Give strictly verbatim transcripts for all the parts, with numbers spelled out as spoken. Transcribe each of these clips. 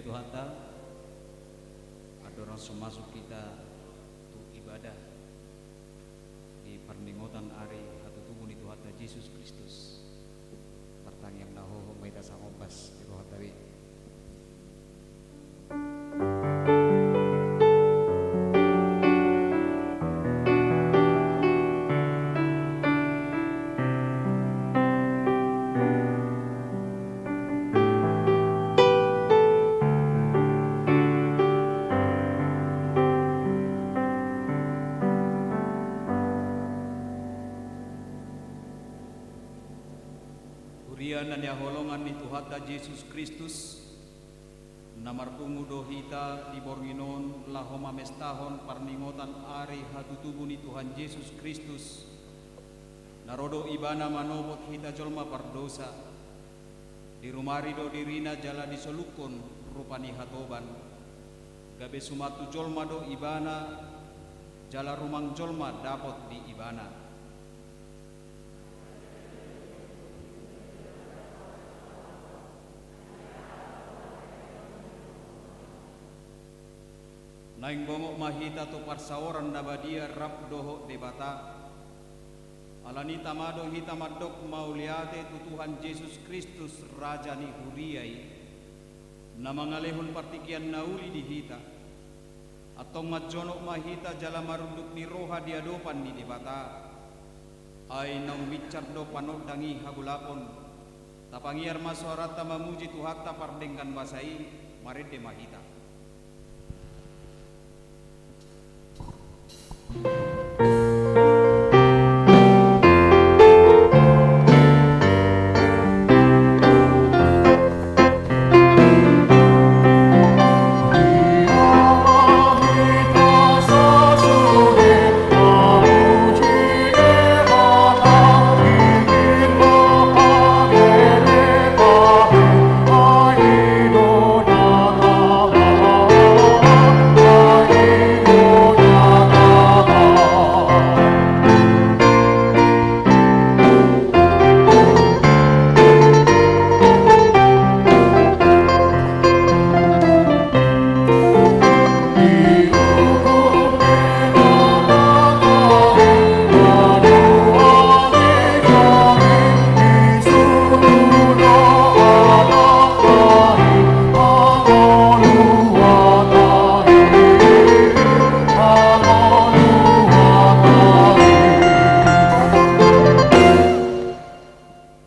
Tuhanta, andorang so masuk hita tu ibadah di parningotan ari hatutubu ni Tuhanta Jesus Kristus, martangiang na hohom ma hita sangombas di rohanta be. Huria na nihaholongan ni Tuhanta Jesus Kristus, na marpungu do hita di borngin on laho mamestahon parningotan ari hatutubu ni Tuhan Jesus Kristus, na ro do Ibana manopot hita jolma pardosa. Dirumari do dirina jala disolukhon rupa ni hatoban. Gabe sumantu jolma do Ibana, jala rumang jolma dapot di Ibana. Naeng bongot ma hita tu parsaoran na badia rap dohot Debata. Alani i tama do hita mandok mauliate tu Tuhan Jesus Kristus, Raja ni huria i, na mangalehon partingkian na uli di hita. Antong manjonok ma hita jala marunduk ni roha di adopan ni Debata. Ai naung minsar do panondang i hagolapon. Tapangiar ma soaranta mamuji Tuhanta pardenggan basa i, marende ma hita.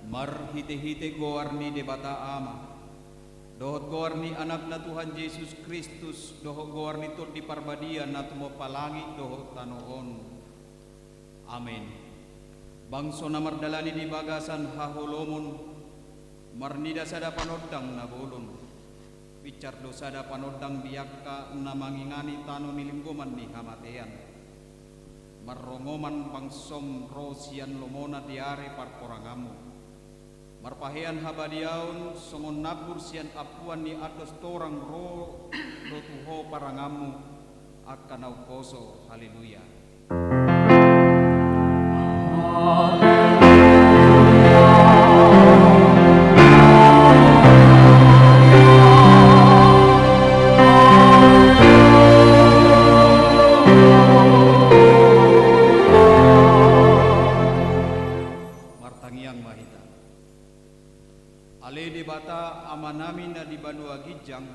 Marhitehite goar ni Debata Ama, dohot goar ni Anakna Tuhan Jesus Kristus, dohot goar ni Tondi Parbadia na tumompa langit dohot tano on. Amen. Bangso na mardalani di bagasan haholomon, marnida sada panondang na bolon. Binsar do sada panondang di angka na mangingani tano ni linggoman ni hamatean. Marrongoman bangsom ro sian lomona di ari parporanganmu. Marpahean habadiaon songon nambur sian ampuan ni andos torang ro do tu ho paranganmu angka na umposo. Haleluya. Martangiang ma hita. Ale Debata Amanami na di banua ginjang,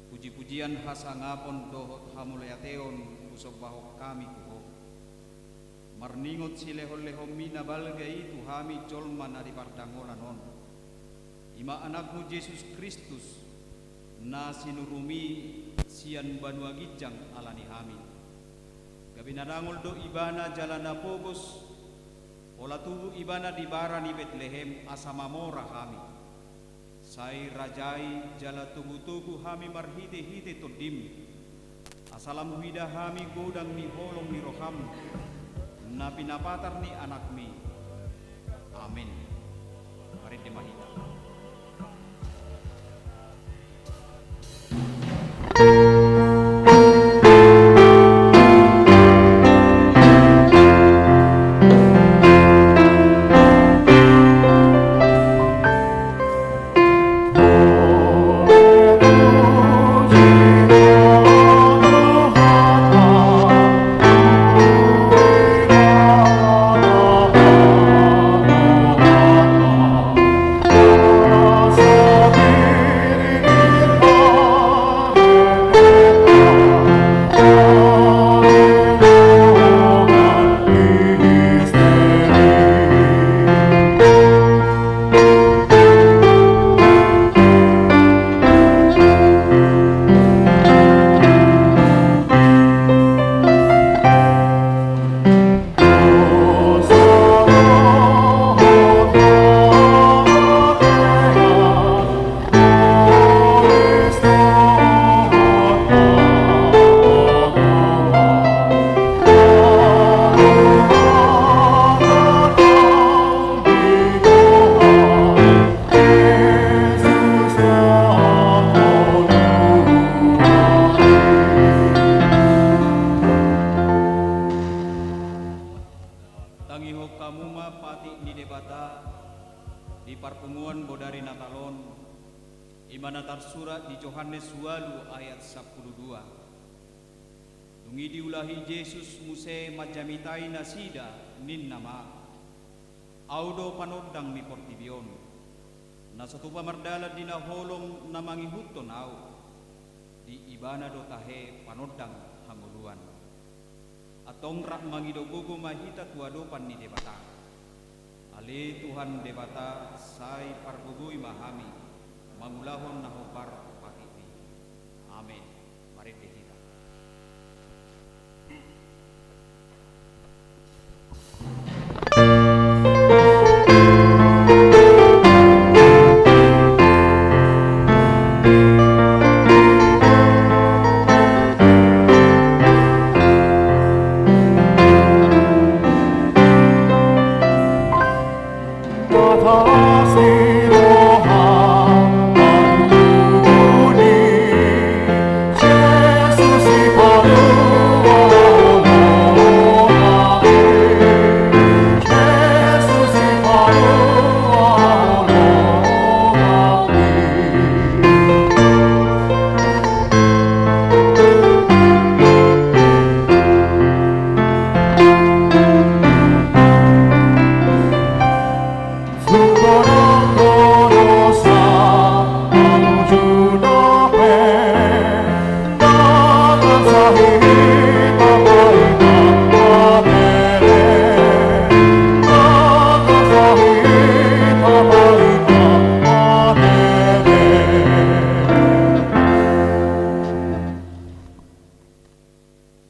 pujipujian, hasangapon dohot hamauliateon husombahon hami tu Ho. Marningot silehonlehonmi na balga i tu hami jolma na di pardangolan on, i ma Anakmu Jesus Kristus, na sinurumi sian banua ginjang ala ni hami. Gabe na dangol do Ibana jala na pogos, pola tubu Ibana di bara ni Betlehem asa mamora hami. Sai rajai jala togutogu hami marhitehite Tondim, asa lam huida hami godang ni holong ni roham, na pinapatar ni Anakmi. Amen. Marende ma hita. Bodari Natal on, i ma na tarsurat di Johannes ualu ayat sampulu dua. Dung i diulahi Jesus muse manjamitai nasida, ninna ma: Ahu do panondang ni portibi on. Na so tupa mardalan di na holom na mangihuthon Ahu, di ibana do tahe panondang hangoluan. Antong rap mangido gogo ma hita tu adopan ni Debata. Ale Tuhan Debata, sai pargogoi ma hami mangulahon na hombar tu patikMi. Amen. Marende hita.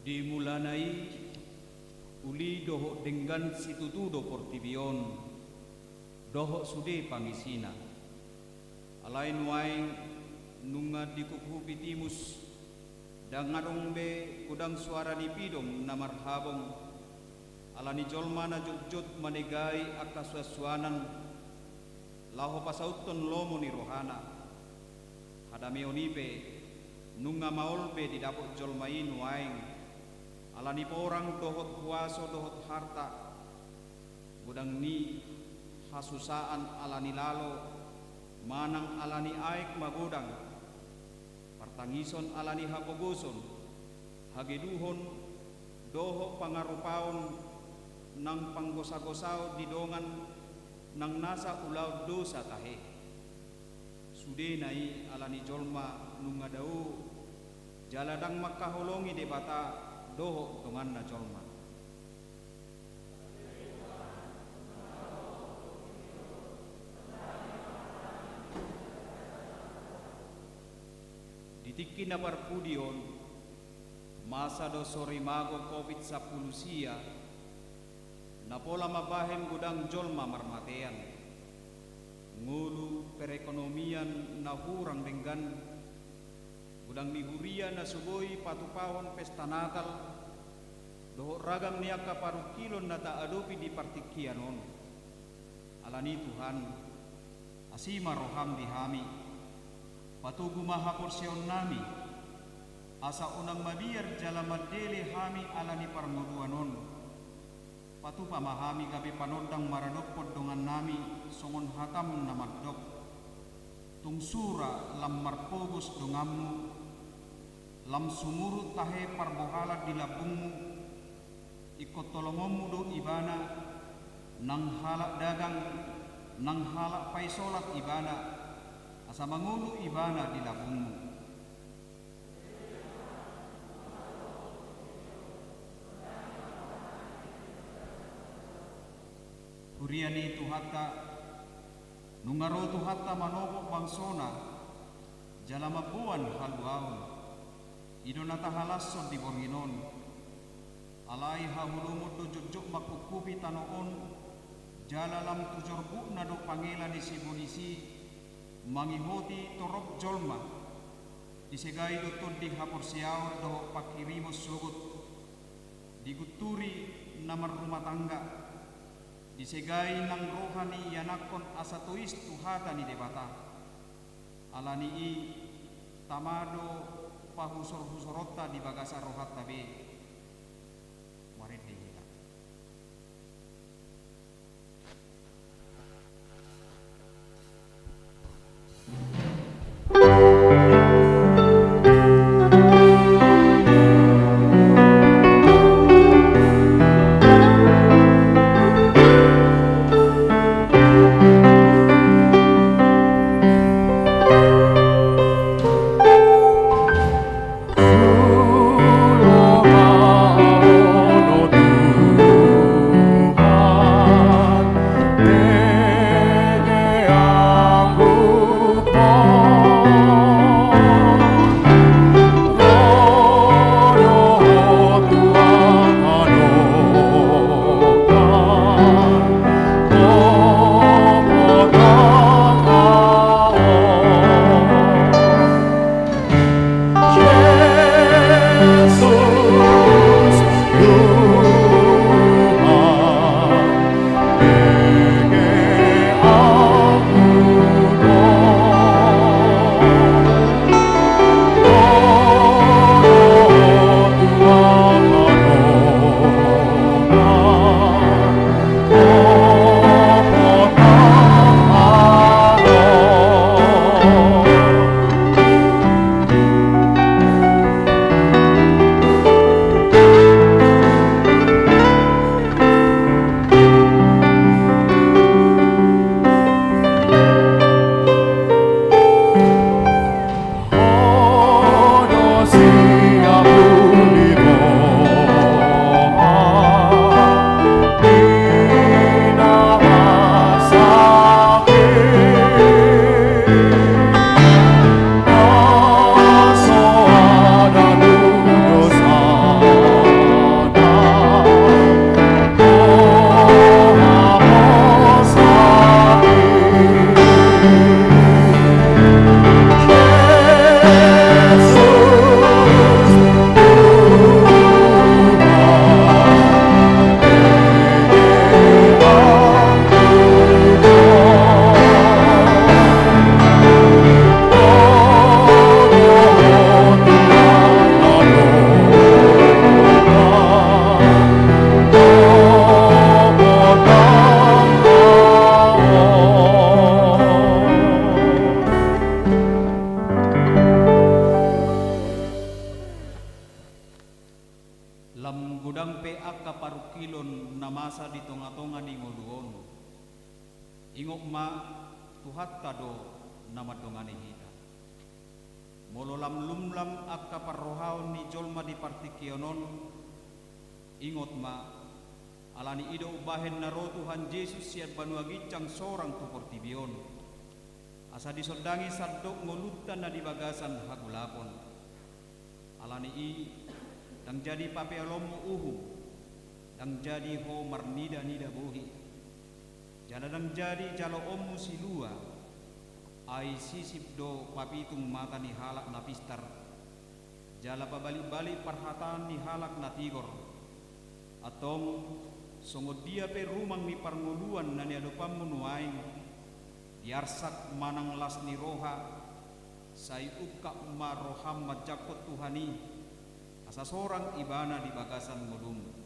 Di mulana i, uli dohot denggan situtu do portibi on, dohot sude pangisina. Alai nuaeng nunga dikukhupi timus, ndang adong be godang suara ni pidong na marhabong, ala ni jolma na jotjot manegai angka suansuanan, laho pasauthon lomo ni rohana. Hadameon i pe nunga maol be didapot jolma i nuaeng, ala ni porang dohot huaso dohot harta, godang ni hasusaan ala ni lalo, manang ala ni aek magodang, partangison ala ni hapogoson, hageduhon, dohot pangarupaon nang panggosagosaon di dongan nang nasa ulaon dosa tahe. Sudena i ala ni jolma nunga dao, jala ndang mangkaholongi Debata dohot donganna jolma. Di tingki na parpudi on, masa do sorimago covid sampulu sia, na pola mambahen godang jolma marmatean, ngolu perekonomian na hurang denggan, godang ni huria na so boi patupahon pesta Natal, dohot ragam ni angka parungkilon na taadopi di partingkian on. Alani i Tuhan, asi ma roham di hami, patogu ma haporseaonnami, asa unang mabiar jala mandele hami ala ni parngoluan on. Patupa ma hami gabe panondang maradophon dongannami songon hatam na mandok: Tung sura lam marpogos donganmu, lam sumurut tahe parbohalan di lambungmu, ingkon tolongonmu do ibana, nang halak dagang, nang halak paisolat ibana, asa mangolu ibana di lambungmu. Huria ni Tuhanta, nunga ro Tuhanta manopot bangsona, jala mamboan haluaon. I do na tahalashon di borngin on. Alai haholomon do jotjot mangkuphupi tano on, jala lam tu jorbutna do pangela ni sibolis i, mangihoti torop jolma. Disegai do tondi haporseaon dohot panghirimon sogot, digunturi na marrumah tangga, disegai nang roha ni ianakhon asa tois tu hata ni Debata. Alani i, tama do pahusorhusoronta di bagasan rohanta be. Marende hita. masa di tonga-tonga ni ngolu on. Ingot ma, Tuhanta do na mandongani hita. Molo lam lumlam angka parrohaon ni jolma di partingkian on, ingot ma, ala ni i do umbahen na ro Tuhan Jesus sian banua ginjang sorang tu portibi on, asa disondangi sandok ngolunta na di bagasan hagolapon. Ala ni i, ndang jadi papeolonmu uhum, ndang jadi ho marnida-nida bohi, jala ndang jadi jaloonmu silua, ai sisip do papitung mata ni halak na pistar, jala pabalik-balik parhataan ni halak na tigor. Antong, songon dia pe rumang ni parngoluan na niadopanmu nuaeng, diarsak manang las ni roha, sai ungkap ma roham manjangkon Tuhan i, asa sorang Ibana di bagasan ngolum.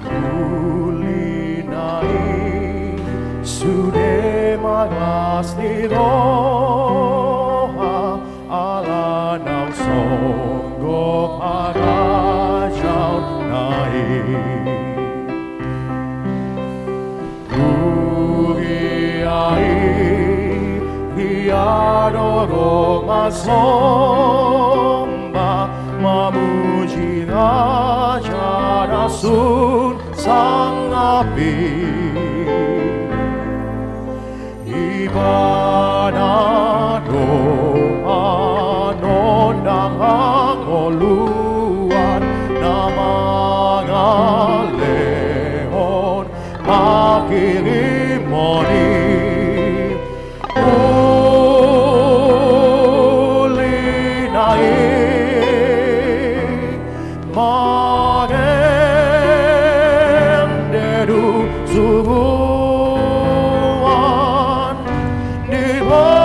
Uli nai sude ma las ni roha, ala naung songgop harajaon nai. Huria i, ia do ro masomba, mamuji Raja na sun sangapi. Ibana do annon dang hangoluan na mangalehon panghirimon i. Uli nai marende do suruan di borngin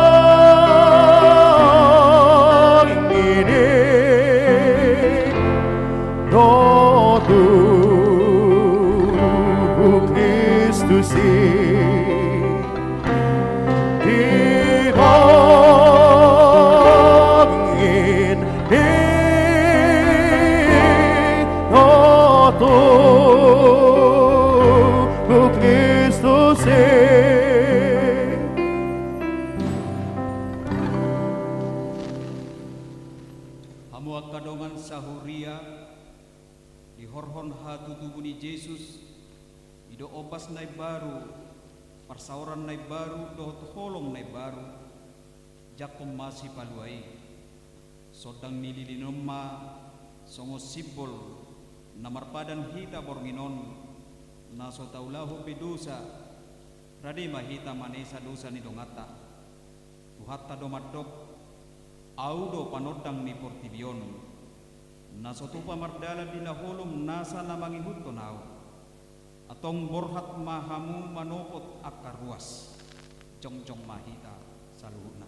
i, do tu Kristus i. Di borngin i, do tu Kristus i. Hamu angka dongan sahuria, dihorhon hatutubu ni Jesus, i do ombas na imbaru, parsaoran na imbaru dohot holong na imbaru, jangkon ma Sipalua i. Sondang ni lilin on ma songon simbol na marpadan hita borngin on, na so taulahon be dosa, rade ma hita manesa dosa ni donganta. Tuhanta do mandok, Ahu do panondang ni portibi on. Na so tupa mardalan di na holom nasa na mangihuthon Ahu. Antong borhat ma hamu manopot angka ruas. Jongjong ma hita saluhutna.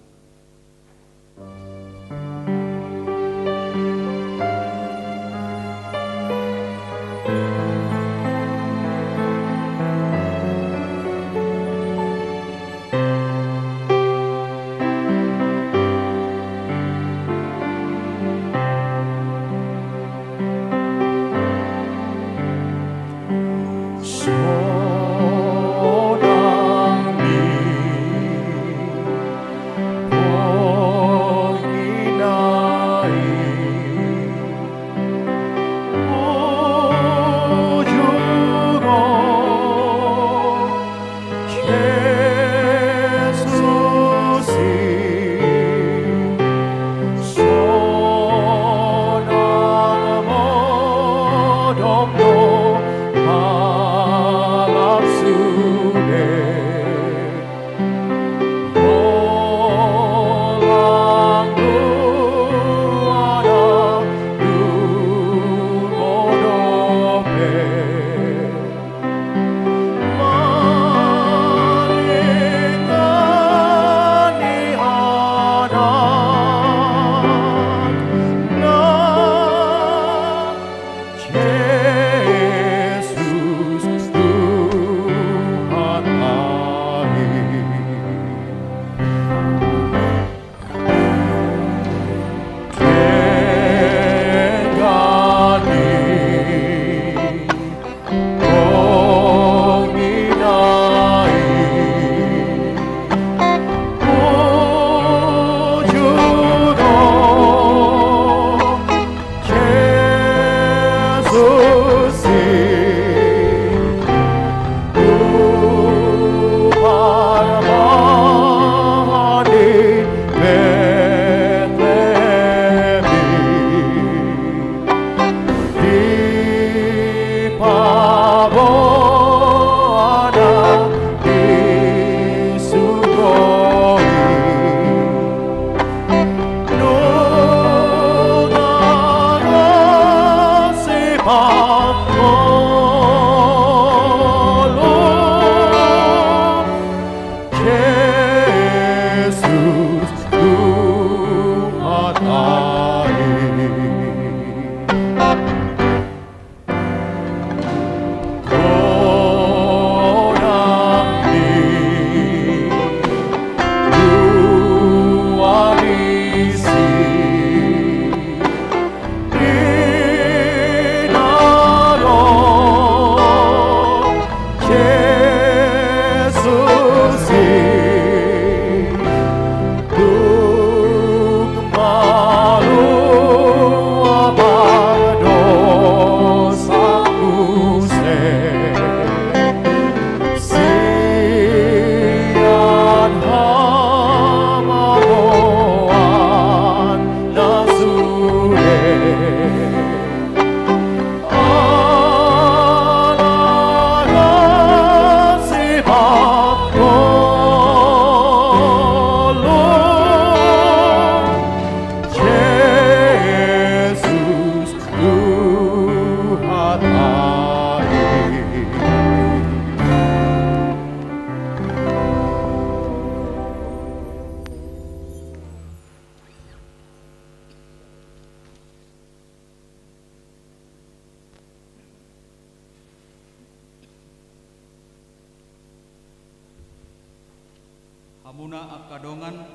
Muna angka dongan,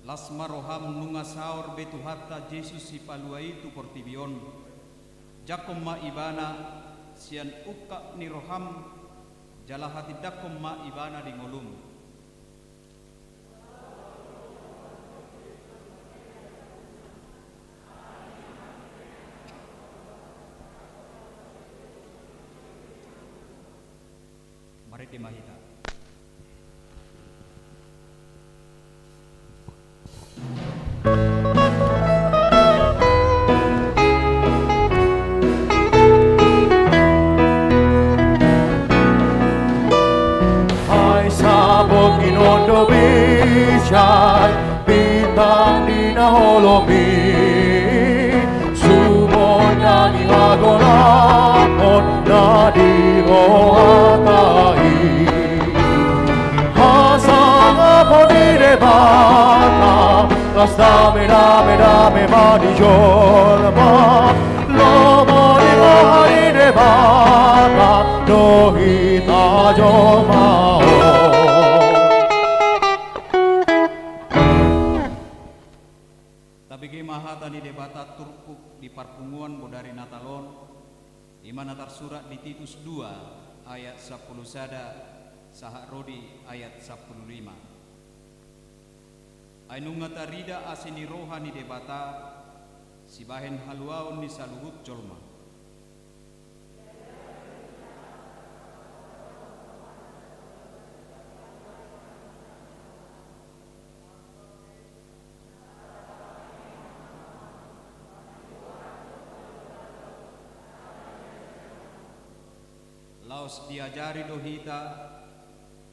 las ma roham nunga saor be Tuhanta Jesus Sipalua i tu portibi on. Jangkon ma Ibana sian ungkap ni roham, jala hatindangkon ma Ibana di ngolum. Marende ma hita. Ai sabotki non do bisa i bintang di na holom i, sumondanggi hagolamon na di rohanta i. Hasangapon ni Debata, las dame, dame, dame ma di jolma. Lomo ni roha ni Debata do hita jolma on. Tabege ma hata ni Debata turpuk di parpunguan bodari Natal on, i ma na tarsurat di Titus dua ayat sampulu sada sahat ro di ayat sampulu lima. Ai nunga tarida asi ni roha ni Debata sibahen haluaon ni saluhut jolma. Laos diajari do hita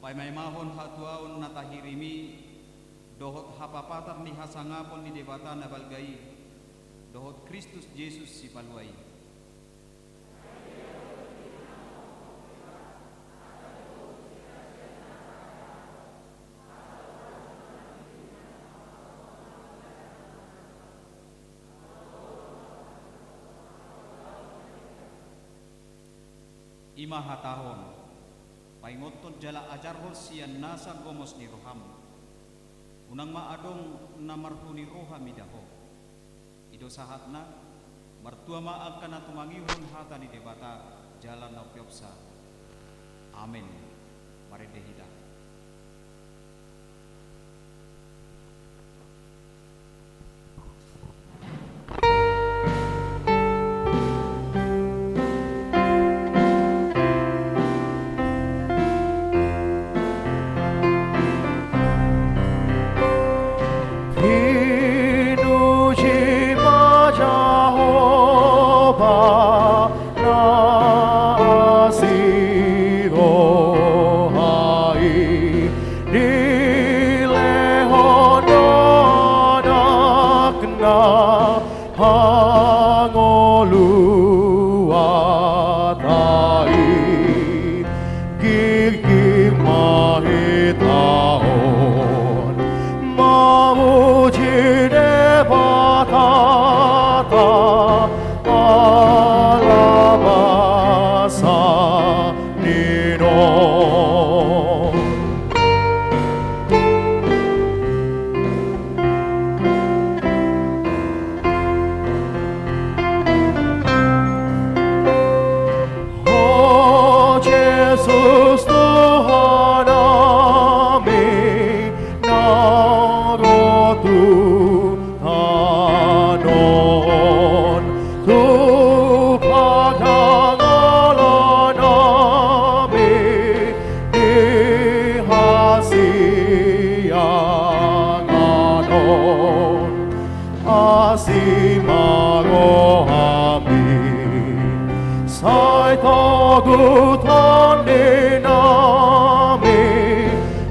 paimaimahon hatuaon na tahirim i dohot hapapatar ni hasangapon ni Debata na balga i dohot Kristus Jesus Sipalua i. I ma hatahon, paingothon jala ajarhon sian nasa gomos ni roham. Unang ma adong na marhuni roha mida ho. I do sahatna, martua ma angka na tumangihon hata ni Debata jala na umpeopsa. Amen. Marende hita. Pinuji ma Jahowa na asi roha i, dilehon do Anakna hangoluanta i. Girgir ma hita on mamuji Debatanta ala basa ni on. O Jesus Tuhanami, na ro tu tano on, tu panghangolanami di hasiangan on. Asi ma rohami, sai togu tondinnami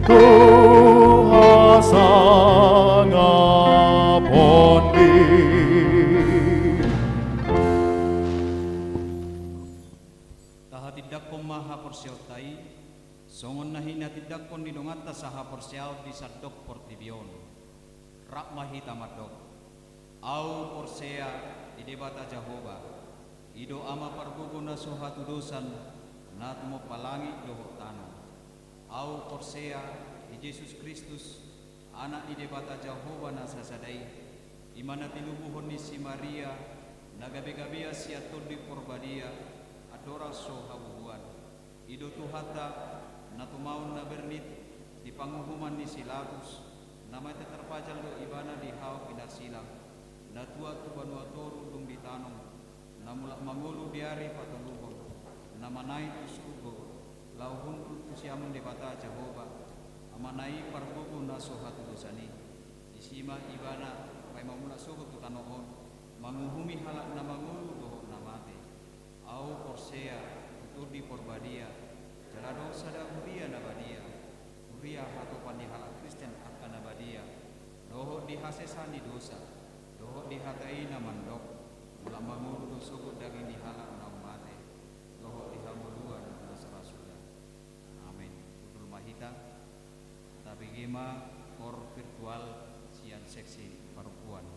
tu hasangapon i. Tahatindangkon ma haporseaonta i, songon na hinatindangkon ni donganta sahaporseaon di sandok portibi on. Rap ma hita mandok. Ahu porsea di Debata Jahowa, i do Ama pargogo na so hatudosan, na tumompa langit dohot tano. Ahu porsea I Jesus Kristus, Anak ni Debata Jahowa na sasada i, i ma na tinubuhon ni si Maria, na gabe-gabean sian Tondi Porbadia, andorang so habubuhan. I do Tuhanta, na tumaon na bernit di panguhuman ni si Pilatus, na mate tarpajal do Ibana di hau pinarsilang, na tuat tu banua toru dung ditanom, na mulak mangolu di ari patoluhon, na manaek tu surgo, laho hundul tu siamun Debata Jahowa, Amana i pargogo na so hatudosan i. Disi ma Ibana paima mulak sogot tu tano on, manguhumi halak na mangolu dohot na mate. Ahu porsea tu Tondi Porbadia, jala adong sada huria na badia, huria hatopan ni halak Kristen angka na badia, dohot di hasesaan ni dosa, dohot di hata i na mandok, mulak mangolu do sogot daging ni halak naung mate, dohot di hangoluan na so ra suda. Amen. Hundul ma hita, tabege ma koor virtual sian seksi parungkuan.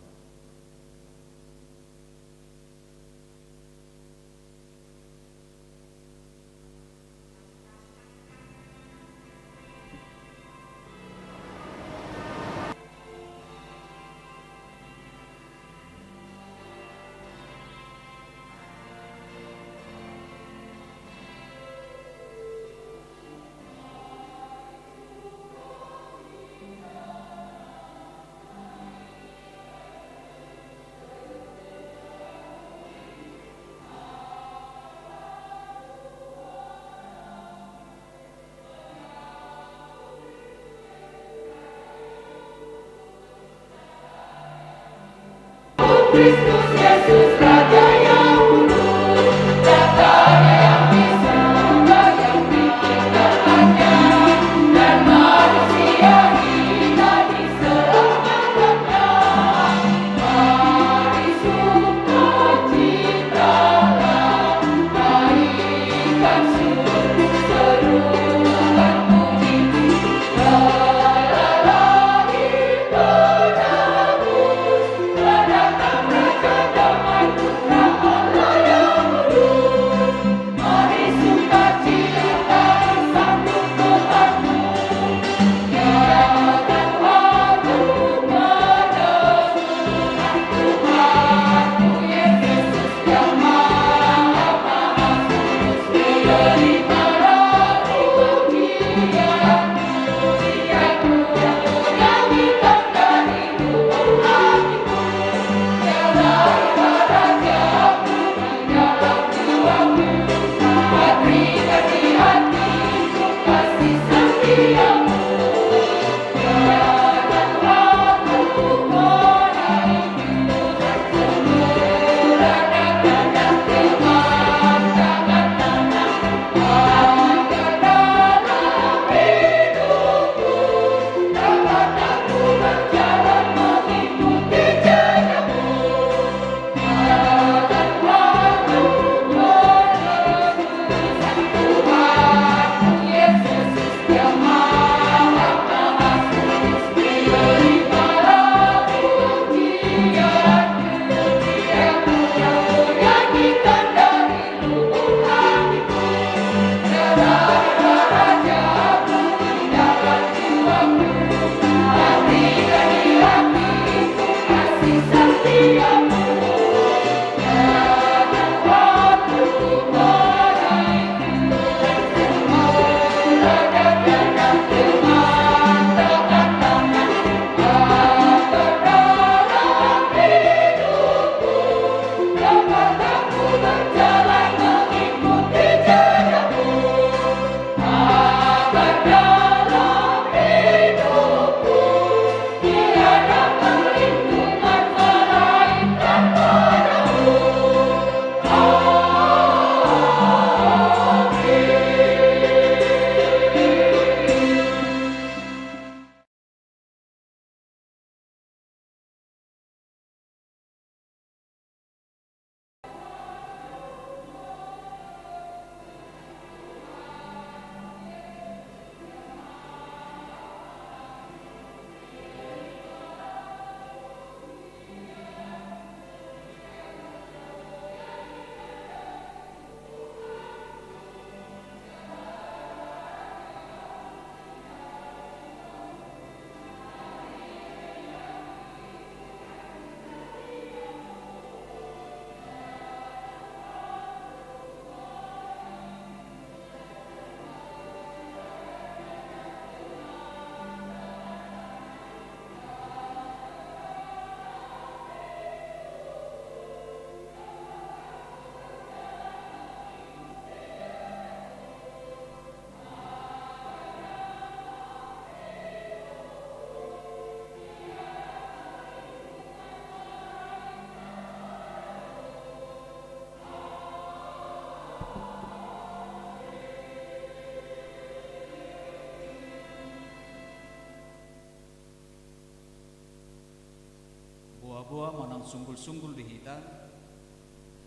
Dua manang sunggul-sunggul di hita,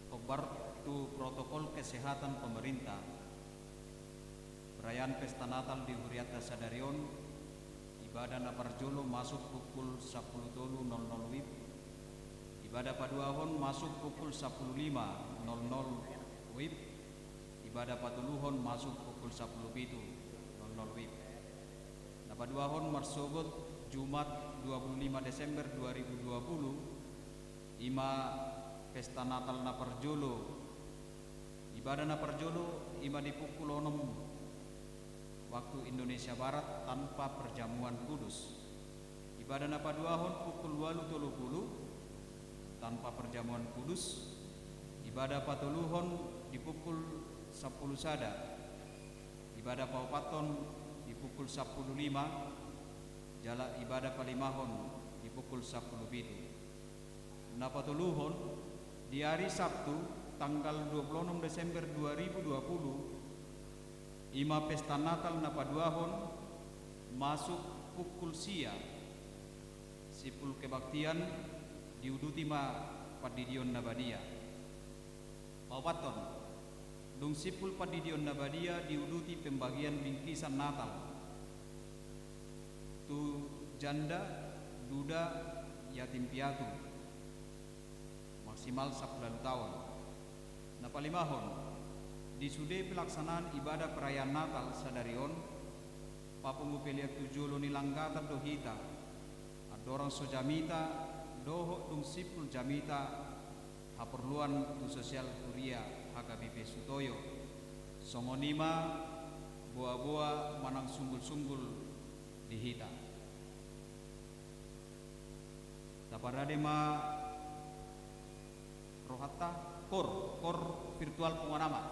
hombar tu protokol kesehatan pemerintah. Perayaan pesta Natal di hurianta sadari on, ibadah na parjolo masuk pukul sampulu tolu nol nol wib, ibadah paduahon masuk pukul sampulu lima nol nol wib, ibadah patoluhon masuk pukul sampulu pitu nol nol wib. Na paduahon marsogot Jumat dua puluh lima Desember dua ribu dua puluh, i ma pesta Natal na parjolo. Ibadah na parjolo i ma di pukul onom waktu Indonesia Barat tanpa perjamuan kudus. Ibadah na paduahon pukul ualu tolu pulu tanpa perjamuan kudus. Ibadah patoluhon di pukul sampulu sada. Ibadah paopathon di pukul sampulu lima, jala ibadah palimahon di pukul sampulu pitu. Na patoluhon, di ari Sabtu, tanggal dua puluh onom Desember dua ribu dua puluh, i ma pesta Natal na paduahon masuk pukul sia, simpul kebaktian diuduti ma pandidion na badia. Paopathon, dung simpul pandidion na badia diuduti pembagian bingkisan Natal tu janda, duda, yatim piatu, maksimal sampulu ualu taon. Na palimahon, di sude pelaksanaan ibadah perayaan Natal sadari on, papungu pelean tu jolo ni langgatan do hita, andorang so jamita dohot dung simpul jamita haporluan tu sosial huria H K B P Sutoyo. Songon i ma boa-boa manang sunggul-sunggul di hita. Taparade ma rohanta, kor, kor virtual punguan ama.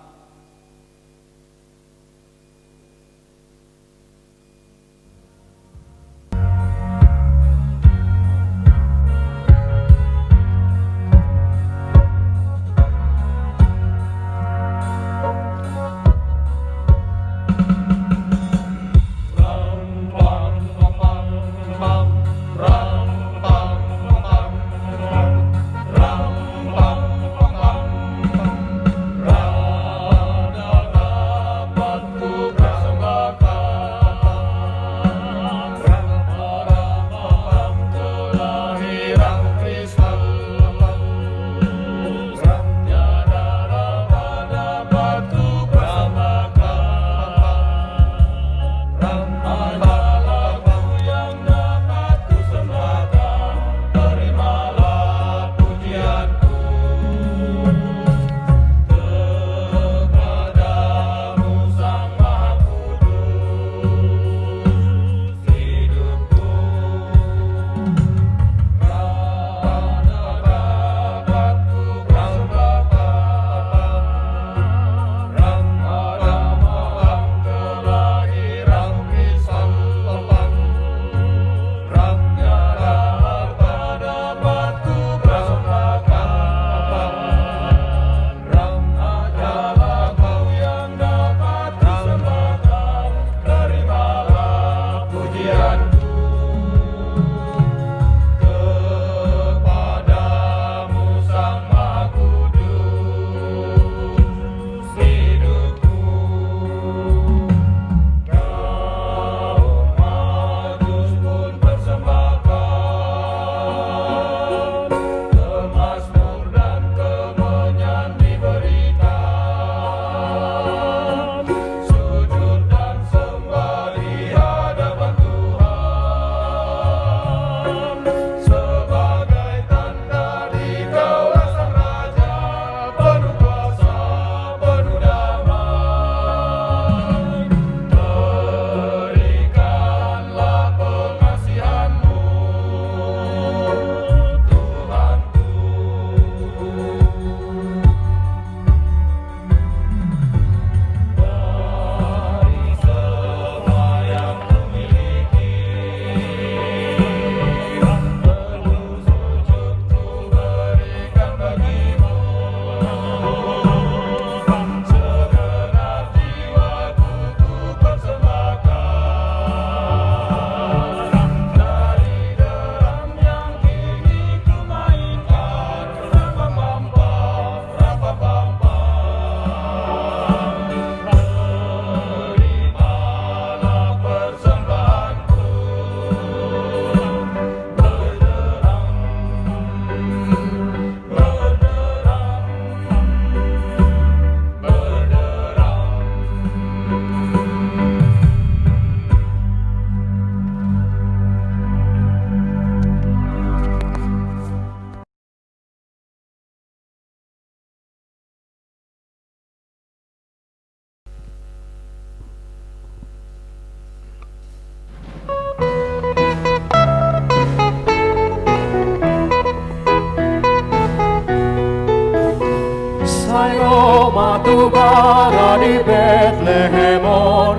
Tu bara di Betlehem on,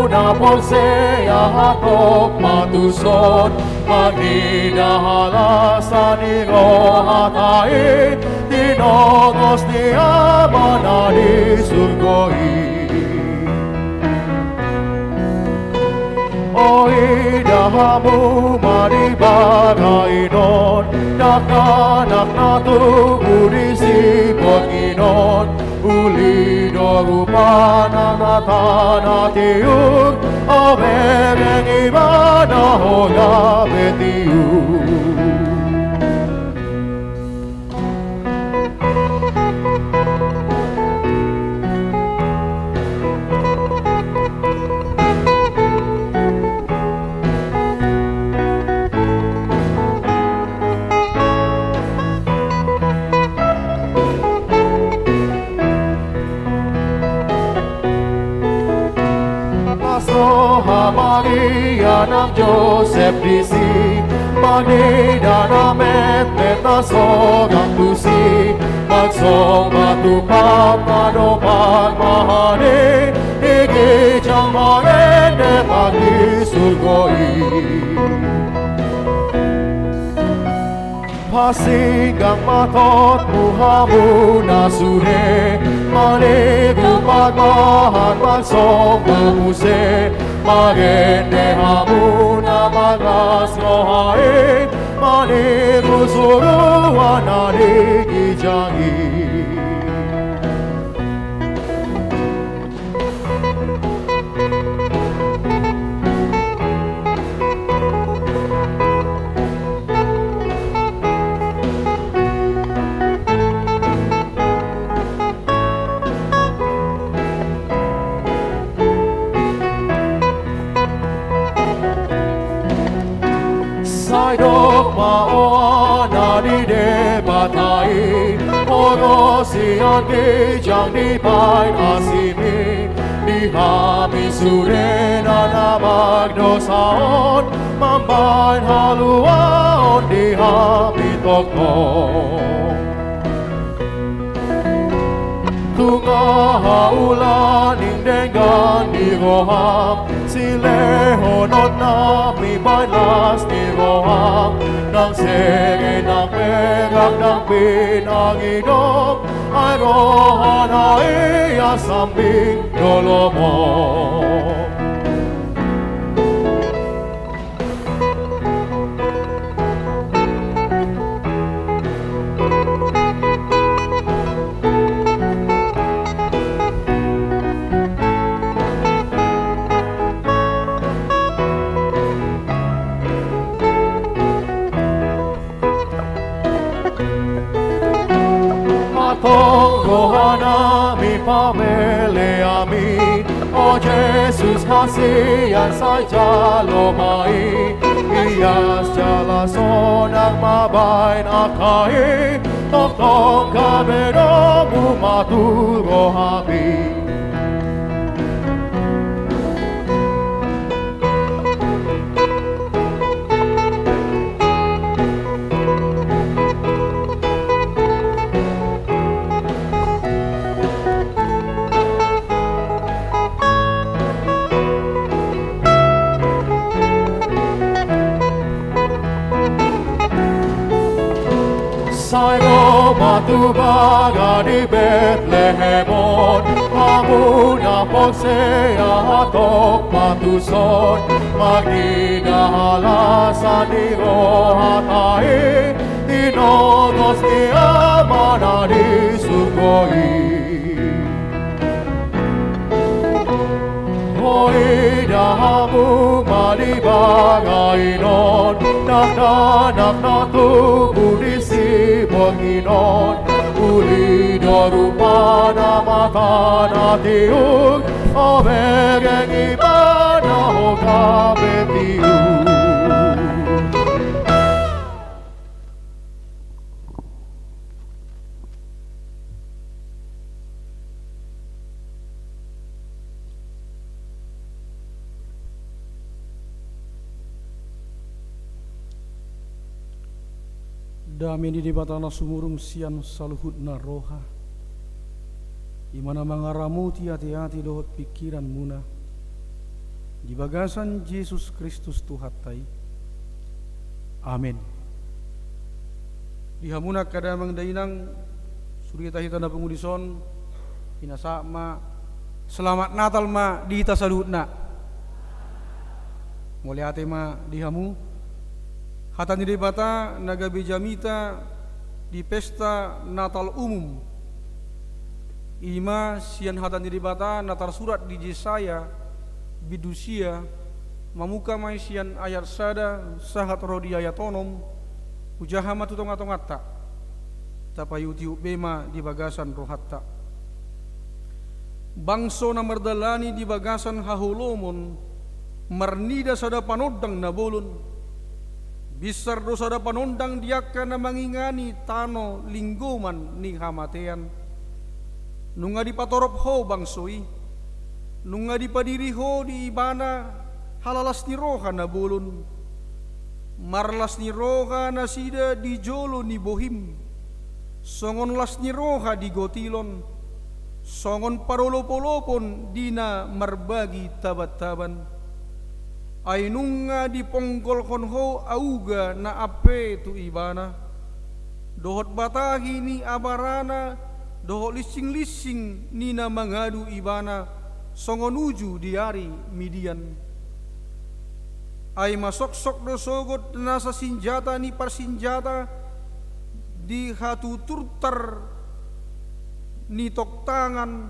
na porsea hatop ma tuson, mangido halasan ni rohanta i, tinongos ni Ama na di surgo i. Oi, ida hamu ma di bara i on, dakdanak na tubu di siborngin on, uli do rupana na tana tiur, o bereng ibana ho gabe tiur. Pas roha Maria nang Josep disi, mangido na metmet na sorang tusi, mansomba tu Papan na dompak mahani, di ginjang marende pagi surgo i. Pasinggang matotmu hamu na sude, maligu parbahan mansomba muse, marende hamu na marlas roha i, maligu suruan na di ginjang i. Sai dok ma ho Anak ni Debata i, ulos sian ginjang dibaen asimi, di hami sude na na mardosa on, mambaen haluaon di hami tongtong. Nunga haula ning denggan ni roham, silehononnami baen las ni roham, nang sere nang perak nang pinang idop, ai rohana ia sambing dolomon. Antong rohanami pameleanmi, o Jesus, hasian sai jalo ma i, ias jala sonang ma baen angka i, tongtong gabe domu ma tu rohami. Sai ro ma tu bara di Betlehem on, hamu na porsea hatop ma tuson, marnida halasan ni rohanta i, tinongos ni Ama na di surgo i. Hoida hamu ma di bara i on, dakdanak na tubu di siborngin on, uli do rupana ma tana tiur, o bereng ibana ho gabe tiur. Dame ni Debata na sumurung sian saluhutna roha, I ma na mangaramoti ateate dohot pingkiranmuna di bagasan Jesus Kristus Tuhanta i. Amen. Di hamuna angka damang dainang, sudena hita na pungu dison, pinasahat ma, selamat Natal ma di hita saluhutna. Mauliate ma di hamu. Hata ni Debata na gabe jamita di pesta Natal umum, i ma sian hata ni Debata na tarsurat di Jesaya bindu sia, mamungka ma i sian ayat sada sahat ro di ayat onom. Hujaha ma tu tongatonganta, tapaihutihuti be ma di bagasan rohanta. Bangso na mardalani di bagasan haholomon marnida sada panondang na bolon. Binsar do sada panondang di angka na mangingani tano linggoman ni hamatean. Nunga dipatorop ho bangso i, nunga dipadiri ho di ibana halalas ni roha na bolon. Marlas ni roha nasida di jolo ni bohim, songon las ni roha di gotilon, songon parolopolopon di na marbagi tabantaban. Ai nunga diponggolhon ho auga na ampe tu ibana, dohot batahi ni abarana, dohot linsinglinsingi na mangadu ibana, songon uju di ari Midian. Ai masoksok do sogot nasa sinjata ni parsinjata di hatuturtar ni toktangan,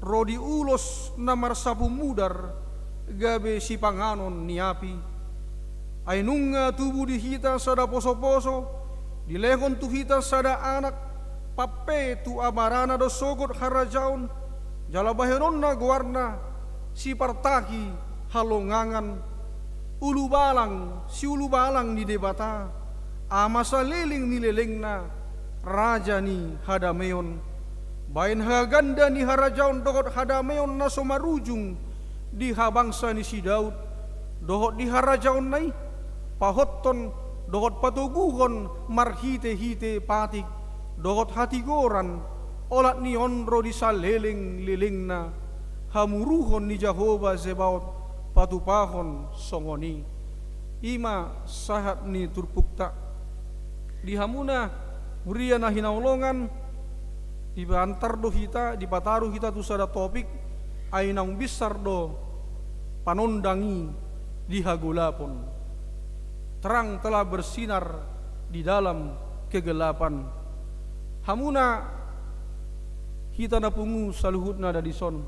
ro di ulos na marsapu mudar, gabe sipanganon ni api. Ai nunga tubu di hita sada posoposo, dilehon tu hita sada anak, pampe tu abarana do sogot harajaon, jala bahenonna goarna, Sipartahi Halongangan, Ulubalang, Siulubalang ni Debata, Ama saleleng ni lelengna, Raja ni hadameon. Bahen haganda ni harajaon dohot hadameon na so marujung di habangsa ni si Daud, dohot di harajaonna i, pahothon dohot patoguhon marhitehite patik dohot hatigoran, olat ni on ro di saleleng-lelengna, hamuruhon ni Jahowa Zebaot patupahon songon i. I ma sahat ni turpukta. Di hamuna huria na hinaholongan, dipaantar do hita, dipataru hita tu sada topik, ai naung binsar do panondang i di hagolapon. Terang telah bersinar di dalam kegelapan. Hamuna hita na pungu saluhutna na dison.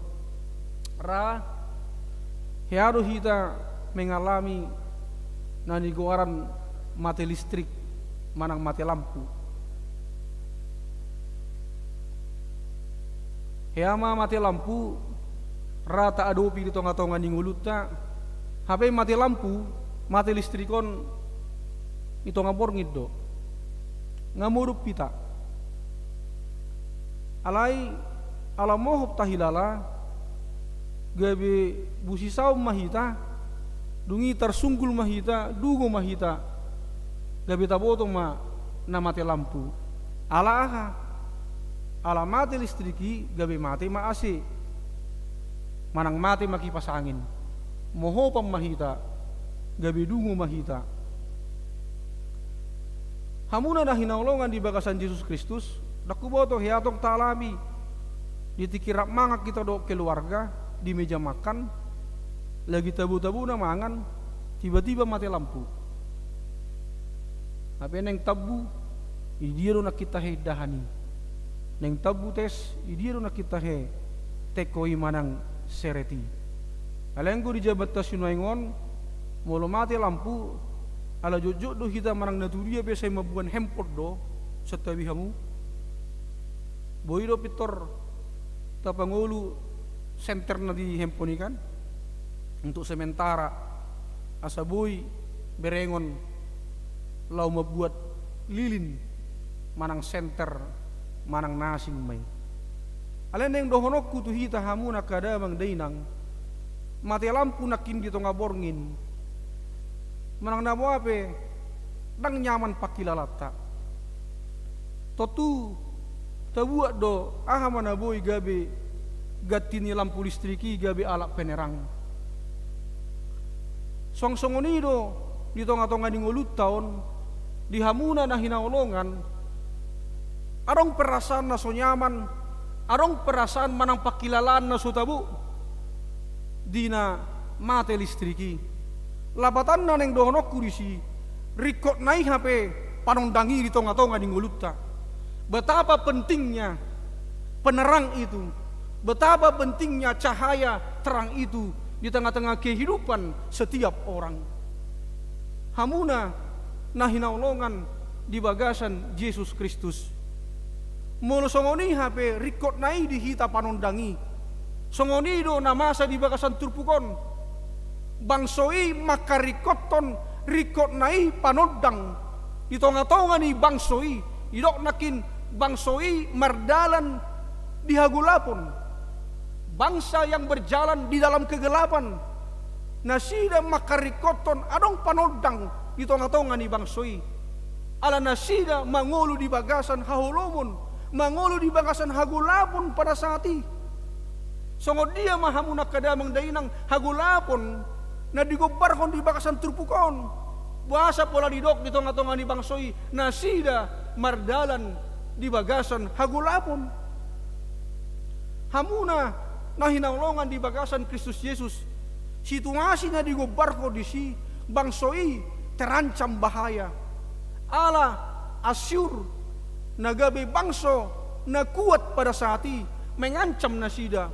Ra, hea do hita mengalami na nigoaran mate listrik manang mate lampu. Hea ma mate lampu, ra taadopi di tongatonga ni ngolunta, hape mate lampu, mate listrik on di tonga borngin do. Nga modom hita. Alai, ala mohop tahilala, gabe busisaon ma hita, dung i tarsunggul ma hita, dungo ma hita, gabe taboto ma na mate lampu. Ala aha? Ala mate listrik i gabe mate ma A C. Manang mate ma kipas angin. Mohopan ma hita, gabe dungo ma hita. Hamuna na hinaholongan di bagasan Jesus Kristus, ndang huboto hea tong taalami di tingki rap mangan hita dohot keluarga, di meja makan, lagi tabo-tabona mangan, tiba-tiba mate lampu. Hape naeng tambu, i dia do nangkin tahe indahan i. Naeng tambu tes, i dia do nangkin tahe tengko i manang seret i. Alai anggo di jaman sinuaeng on, molo mate lampu, ala jotjot do hita manang na tudia pe sai mamboan handphone do, santabi hamu. Boi do pintor tapangolu senterna di handphone i kan, untuk sementara, asa boi berengon laho mambuat lilin manang senter manang na asing ma i. Alai naeng dohononku tu hita hamuna angka damang dainang, mate lampu nangkin di tonga borngin, manang na boha pe, ndang nyaman pangkilalanta. Tontu Tabuat do aha ma na boi gabe ganti ni lampu listrik i gabe alat penerang. Suang songon i do di tonga-tonga ni ngolunta on, di hamuna na hinaholongan, adong perasaan na so nyaman, adong perasaan manang pangkilalaan na so tabo di na mate listrik i. Lapatanna naeng dohononku disi, ringkot na i hape panondang i di tonga-tonga ni ngolunta. Betapa pentingnya penerang itu, betapa pentingnya cahaya terang itu di tengah-tengah kehidupan setiap orang. Hamuna na hinaholongan di bagasan Jesus Kristus, molo songon i hape ringkot na i di hita panondang i, songon i do na masa di bagasan turpuk on. Bangso i mangkaringkothon ringkot na i panondang di tonga-tonga ni bangso i. Didok nangkin bangso i mardalan di hagolapon, bangsa yang berjalan di dalam kegelapan. Nasida mangkaringkothon adong panondang di tonga-tonga ni bangso i, ala nasida mangolu di bagasan haholomon, mangolu di bagasan hagolapon pada saat i. Songon dia ma hamu angka damang dainang hagolapon na digombarhon di bagasan turpuk on? Boasa pola didok di tonga-tonga ni bangso i nasida mardalan di bagasan hagolapon? Hamuna na hinaholongan di bagasan Kristus Jesus, situasi na digombarhon disi, bangso i terancam bahaya. Ala Asyur na gabe bangso na kuat pada saat i mengancam nasida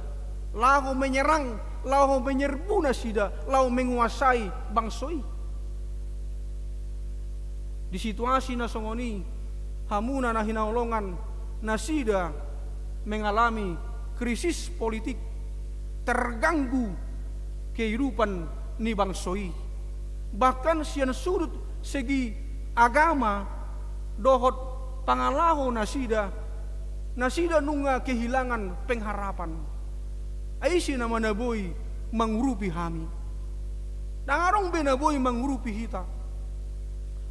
laho menyerang, laho menyerbu nasida, laho menguasai bangso i. Di situasi na songon i, hamuna na hinaholongan, nasida mengalami krisis politik, terganggu kehidupan ni bangso i. Bahkan sian sudut segi agama dohot pangalaho nasida, nasida nunga kehilangan pengharapan. Ai ise nama na boi mangurupi hami? Ndang adong be na boi mangurupi hita.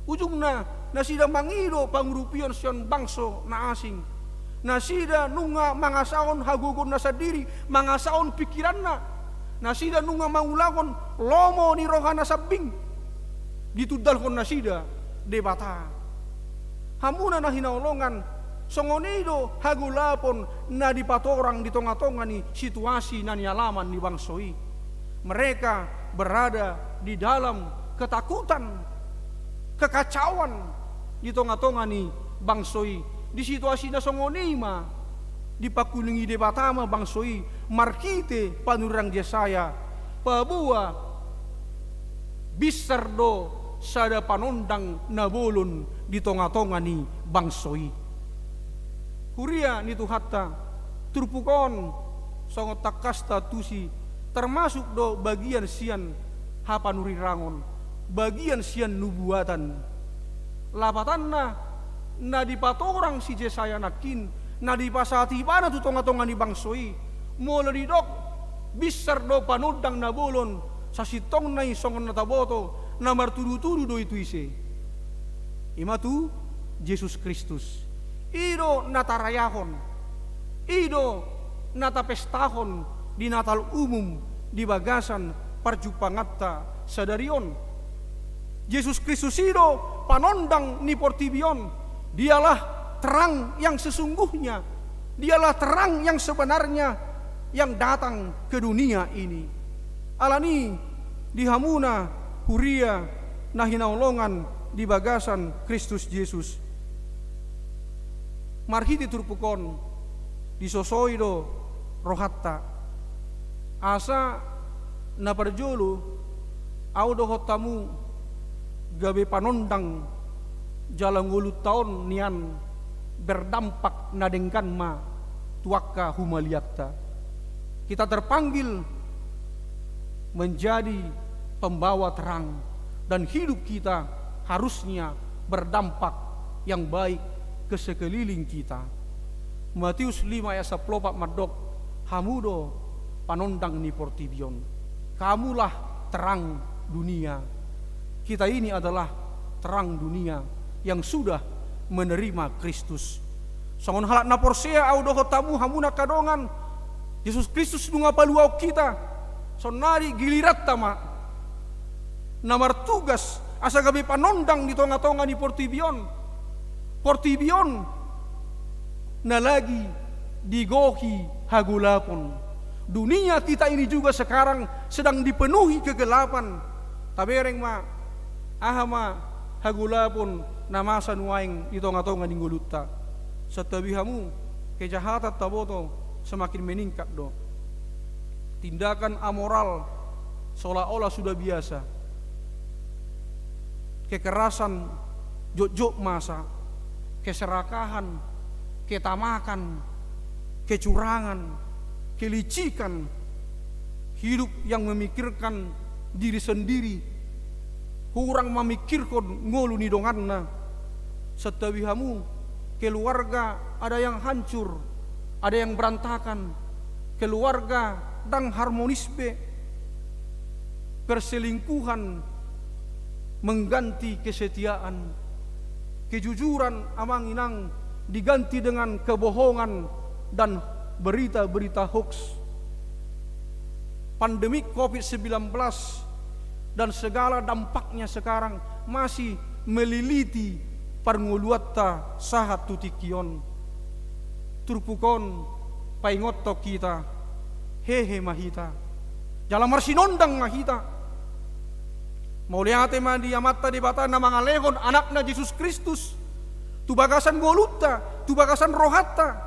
Ujungna, nasida mangido pangurupion sian bangso na asing. Nasida nunga mangasahon hagogoonna sandiri, mangasahon pingkiranna. Nasida nunga mangulahon lomo ni rohana sambing ditundalhon nasida Debata. Hamuna na hinaholongan, songon i do hagolapon na dipatorang di tonga-tonga ni situasi na nialaman ni bangso i. Mereka berada di dalam ketakutan, kekacauan di tonga-tonga ni bangso i. Di situasi na songon i ma dipangkulingi Debata ma bangso i marhite panurirang Jesaya, paboa binsar do sada panondang na bolon di tonga-tonga ni bangso i. Huria ni Tuhanta, turpuk on songon tangkasta tusi termasuk do bagian sian hapanurirangon, bagian sian nubuatan. Lapatanna, na dipatorang si Jesaya nangkin, na dipasahat ibana tu tonga-tonga ni bangso i, molo didok binsar do panondang na bolon, sasintongna i songon na taboto, na martudu-tudu do i tu ise? I ma tu Jesus Kristus. I do na tarayahon, i do na tapestahon di Natal umum di bagasan parjumpanganta sadari on. Jesus Kristus i do panondang ni portibi on. Dialah terang yang sesungguhnya. Dialah terang yang sebenarnya yang datang ke dunia ini. Alani, di hamuna huria na hinaholongan di bagasan Kristus Jesus, marhite turpuk on disosoi do rohanta, asa na parjolo ahu dohot hamu gabe panondang jala ngolunta on nian berdampak na denggan ma tu angka humaliangta. Kita terpanggil menjadi pembawa terang, dan hidup kita harusnya berdampak yang baik ke sekeliling kita. Matius lima ayat sampulu opat mandok, hamu do panondang ni portibi on. Kamulah terang dunia. Kita ini adalah terang dunia yang sudah menerima Kristus. Songon halak na porsea ahu dohot hamu, hamu na angka dongan, Jesus Kristus nunga paluahon hita. Saonnari giliranta ma na martugas asa gabe panondang di tonga-tonga ni portibi on. Portibi on na lagi digohi hagolapon. Dunia kita ini juga sekarang sedang dipenuhi kegelapan. Tabereng ma, aha ma hagolapon na masa nuaeng di tonga-tonga ni ngolunta. Santabi hamu, kejahatan taboto semakin meningkat do. Tindakan amoral seolah-olah sudah biasa. Kekerasan jotjot masa, keserakahan, ketamakan, kecurangan, kelicikan, hidup yang memikirkan diri sendiri, hurang mamikirhon ngolu ni donganna. Santabi hamu, keluarga ada yang hancur, ada yang berantakan, keluarga ndang harmonis be, perselingkuhan mengganti kesetiaan, kejujuran amang inang diganti dengan kebohongan dan berita-berita hoax. Pandemi covid sembilan belas dan segala dampaknya sekarang masih meliliti parngoluanta sahat tu tingki on. Turpuk on paingothon hita, hehe ma hita, jala marsinondang ma hita. Mauliate ma di Amanta Debata na mangalehon Anakna Jesus Kristus tu bagasan ngolunta, tu bagasan rohanta,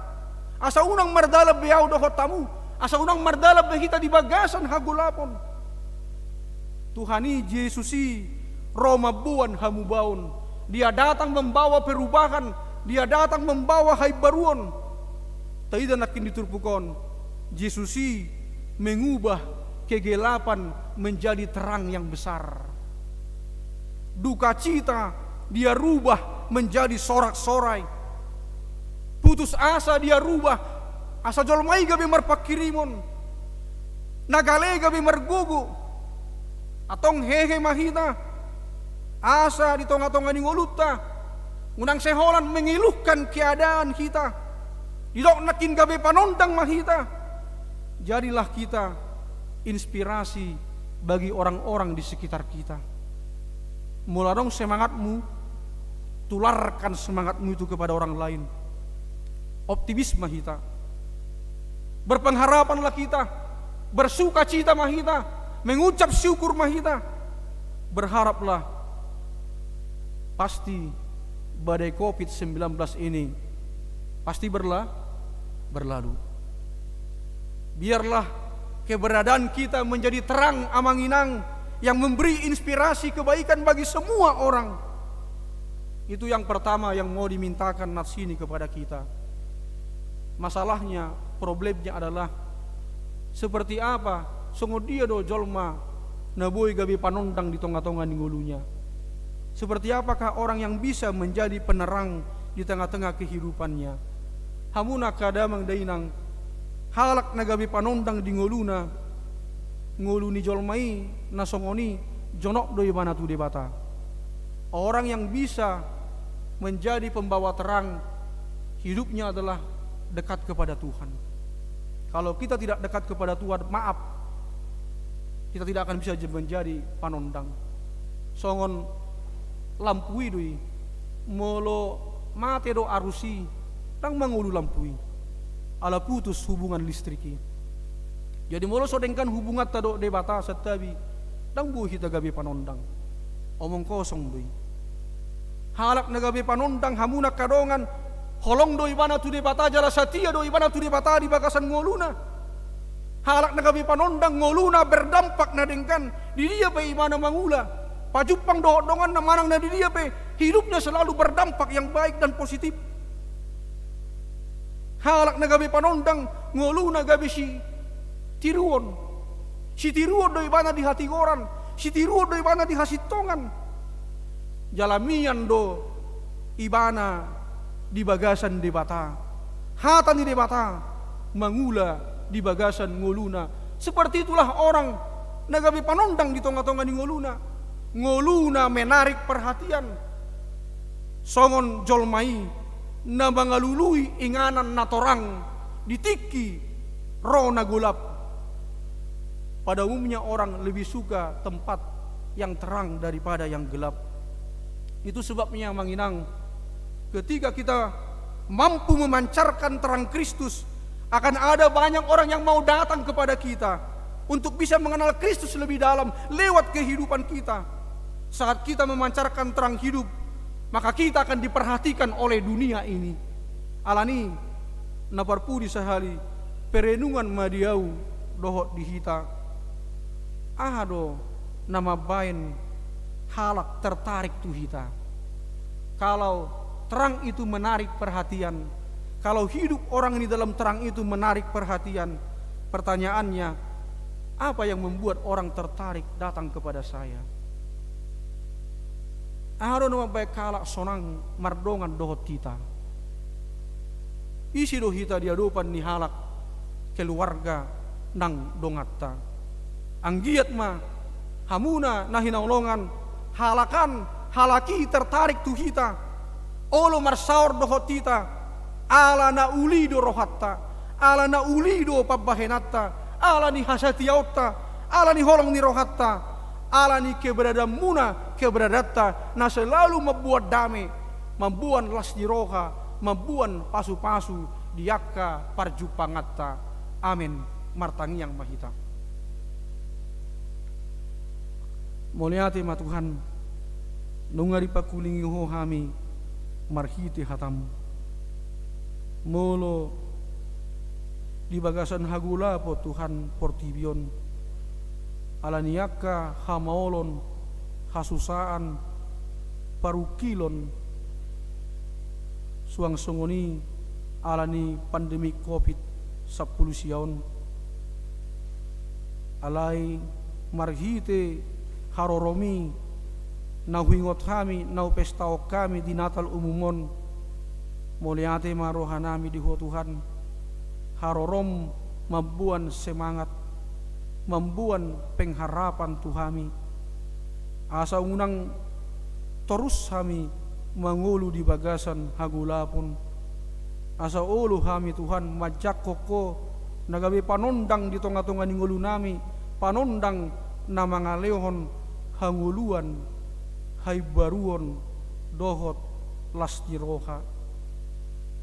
asa unang mardalan be ahu dohot hamu, asa unang mardalan be hita di bagasan hagolapon. Tuhan i, Jesus i, ro mamboan hamubaon. Dia datang membawa perubahan, Dia datang membawa haimbaruon. Taida nangkin di turpuk on, Jesus i mengubah kegelapan menjadi terang yang besar. Dukacita Dia rubah menjadi sorak-sorai. Putus asa Dia rubah asa jolma i gabe marpanghirimon. Na gale gabe margogo. Antong hehe ma hita, asa di tonga-tonga ni ngolunta unang sai holan mengeluhkan keadaan hita. Didok nangkin gabe panondang ma hita. Jadilah kita inspirasi bagi orang-orang di sekitar kita. Molo adong semangatmu, tularkan semangatmu itu kepada orang lain. Optimis ma hita. Berpengharapanlah kita, bersukacita ma hita, mengucap syukur ma hita. Berharaplah, pasti badai covid sembilan belas ini pasti berla-, berlalu. Biarlah keberadaan kita menjadi terang amang inang yang memberi inspirasi kebaikan bagi semua orang. Itu yang pertama yang mau dimintakan nats ini kepada kita. Masalahnya, problemnya adalah seperti apa, songon dia do jolma na boi gabe panondang di tonga-tonga ni ngoluna? Seperti apakah orang yang bisa menjadi penerang di tengah-tengah kehidupannya? Hamu na angka damang dainang, halak na gabe panondang di ngoluna, ngolu ni jolma i na songon i jonok do ibana tu Debata. Orang yang bisa menjadi pembawa terang hidupnya adalah dekat kepada Tuhan. Kalau kita tidak dekat kepada Tuhan, maaf, kita tidak akan bisa je-, menjadi panondang. Songon lampu i do i, molo mate do arus i, ndang mangolu lampu i. Ala putus hubungan listrik i. Jadi molo so denggan hubunganta dohot Debata santabi, ndang boi hita gabe panondang. Omong kosong do i. Halak na gabe panondang, hamu na angka dongan, holong do ibana tu Debata jala satia do ibana tu Debata di bagasan ngoluna. Halak na gabe panondang, ngoluna berdampak na denggan, di dia pe ibana mangula. Pajumpang dohot donganna manang na di dia pe, hidupnya selalu berdampak yang baik dan positif. Halak na gabe panondang, ngoluna gabe sitiruon. Sitiruon do ibana di hatigoran, sitiruon do ibana di hasintongan. Jala mian do ibana di bagasan Debata. Hata ni Debata mangula di bagasan ngoluna. Seperti itulah orang na gabe panondang di tonga-tonga ni ngoluna. Ngoluna menarik perhatian. Songon jolma i na mangalului inganan na torang di tingki ro na golap. Pada umumnya orang lebih suka tempat yang terang daripada yang gelap. Itu sebabnya, Amang Inang, ketika kita mampu memancarkan terang Kristus, akan ada banyak orang yang mau datang kepada kita untuk bisa mengenal Kristus lebih dalam lewat kehidupan kita. Saat kita memancarkan terang hidup, maka kita akan diperhatikan oleh dunia ini. Alani, na parpudi sahali, perenungan ma di ahu dohot di hita. Aha do na mambaen halak tertarik tu hita? Kalau terang itu menarik perhatian, kalau hidup orang di dalam terang itu menarik perhatian, pertanyaannya, apa yang membuat orang tertarik datang kepada saya? Aha do na mambaen halak sonang mardongan dohot hita? Ise do hita di adopan ni halak keluarga nang donganta? Anggiat ma hamuna na hinaholongan, halak an, halak i tertarik tu hita, olo marsaor dohot hita, ala na uli do rohanta, ala na uli do pambahenanta, ala ni hasatiaonta, ala ni holong ni rohanta, ala ni keberadaanmuna, keberadaanta na selalu mamboan dame, mamboan las ni roha, mamboan pasupasu di angka parjumpanganta. Amen. Martangiang ma hita. Mauliate ma Tuhan, nunga dipangkulingi Ho hami marhite hataM. Molo di bagasan hagolapon Tuhan portibi on, ala ni angka hamaolon, hasusaan, parungkilon, suang songon i ala ni pandemi covid sampulu sia on. Alai marhite haroroMi na huingot hami, na hupestahon hami di Natal umum on, mauliate ma rohanami di Ho Tuhan. HaroroM mamboan semangat, mamboan pengharapan tu hami, asa unang torus hami mangolu di bagasan hagolapon. Asa olo hami, Tuhan, manjangkon Ho na gabe panondang di tongatonga ni ngolunami, panondang na mangalehon hangoluan, haimbaruon dohot las ni roha.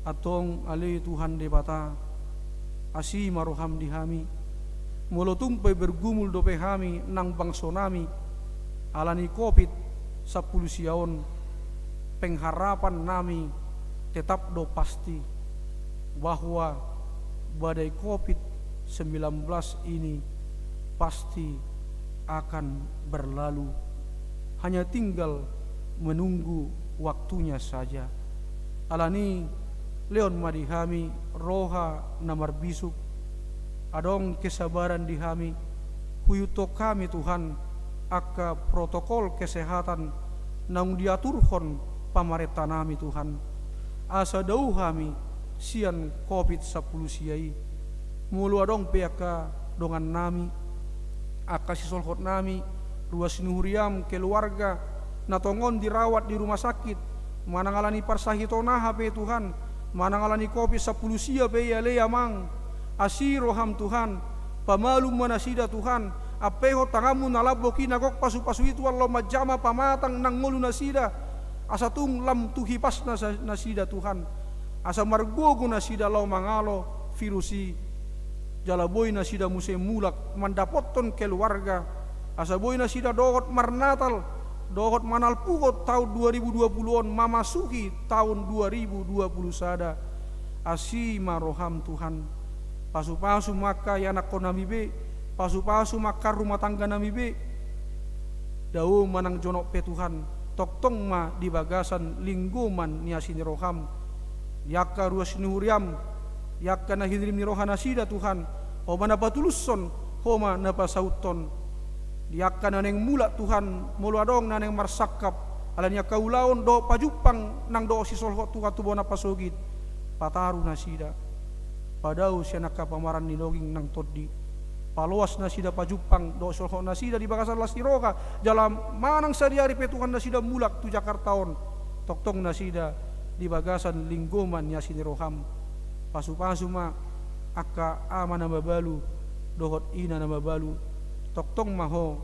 Antong ale Tuhan Debata, asi ma rohaM di hami. Molo tung pe bergumul dope hami nang bangsonami ala ni covid sampulu sia on, pengharapannami tetap do pasti bahwa badai covid sembilan belas ini pasti akan berlalu. Hanya tinggal menunggu waktunya saja. Alani, lehon ma di hami roha na marbisuk, adong kesabaran di hami, huihuthon hami, Tuhan, angka protokol kesehatan naung diaturhon pamarentanami, Tuhan, asa dao hami sian covid sampulu sia i. Molo adong pe angka dongannami, angka sisolhotnami, ruas ni huriaM, keluarga, na tongon dirawat di rumah sakit, manang ala ni parsahit on aha pe, Tuhan, manang ala ni covid sampulu sia pe ia, ale Amang, asi rohaM, Tuhan, pamalum ma nasida, Tuhan, ampehon tanganMu na lambok i na gok pasupasu i, Tuhan, laho manjama pamatang nang ngolu nasida, asa tung lam tu hipasna sa-, nasida, Tuhan, asa margogo nasida laho mangalo virus i, jala boi nasida muse mulak mandapothon keluarga, asa boi nasida dohot marnatal, dohot manalpuhon taon dua ribu dua puluh on, mamasuhi taon dua ribu dua puluh sada. Asi ma rohaM, Tuhan. Pasupasu ma angka ianakhonnami be, pasupasu ma angka rumah tangganami be. Dao manang jonok pe, Tuhan, tongtong ma di bagasan linggoman ni asi ni rohaM. Di angka ruas ni huriaM, di angka na hinirim ni roha nasida, Tuhan, Ho ma na patulushon, Ho ma na pasauthon. Di angka na naeng mulak, Tuhan, molo adong na naeng marsangkap ala ni angka ulaon dohot pajumpang nang dohot sisolhot, Tuhan, tu bona pasogit, pataru nasida. Padao sian angka pamoraon ni daging nang tondi. Paloas nasida pajumpang dohot sisolhot nasida di bagasan las ni roha, jala manang sadihari pe, Tuhan, nasida mulak tu Jakarta on, tongtong nasida di bagasan linggoman ni asi ni roham. Pasupasu ma angka ama na mabalu dohot ina na mabalu, tongtong ma ho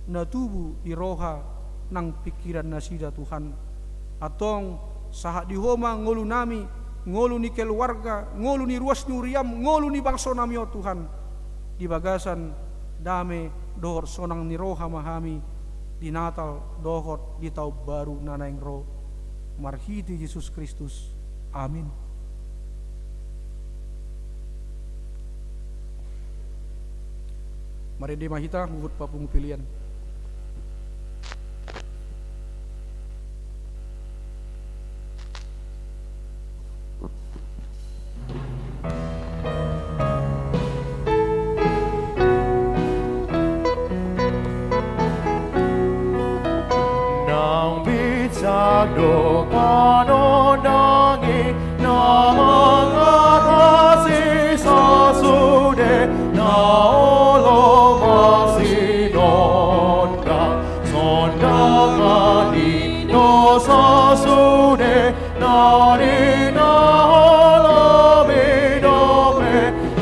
na tubu di roha nang pingkiran nasida, Tuhan. Antong, sahat di ho ma ngolunami, ngolu ni keluarga, ngolu ni ruas ni huriam, ngolu ni bangsonami on, Tuhan. Di bagasan dame dohot sonang ni roha ma hami di Natal dohot di taon baru na naeng ro. Marhite Jesus Kristus. Amin. Marende ma hita huhut papungu pelean. Nang bijak do panondangi na mangatasi sasude, na olo masinondang, sondangan i do sasude, na di na olo midop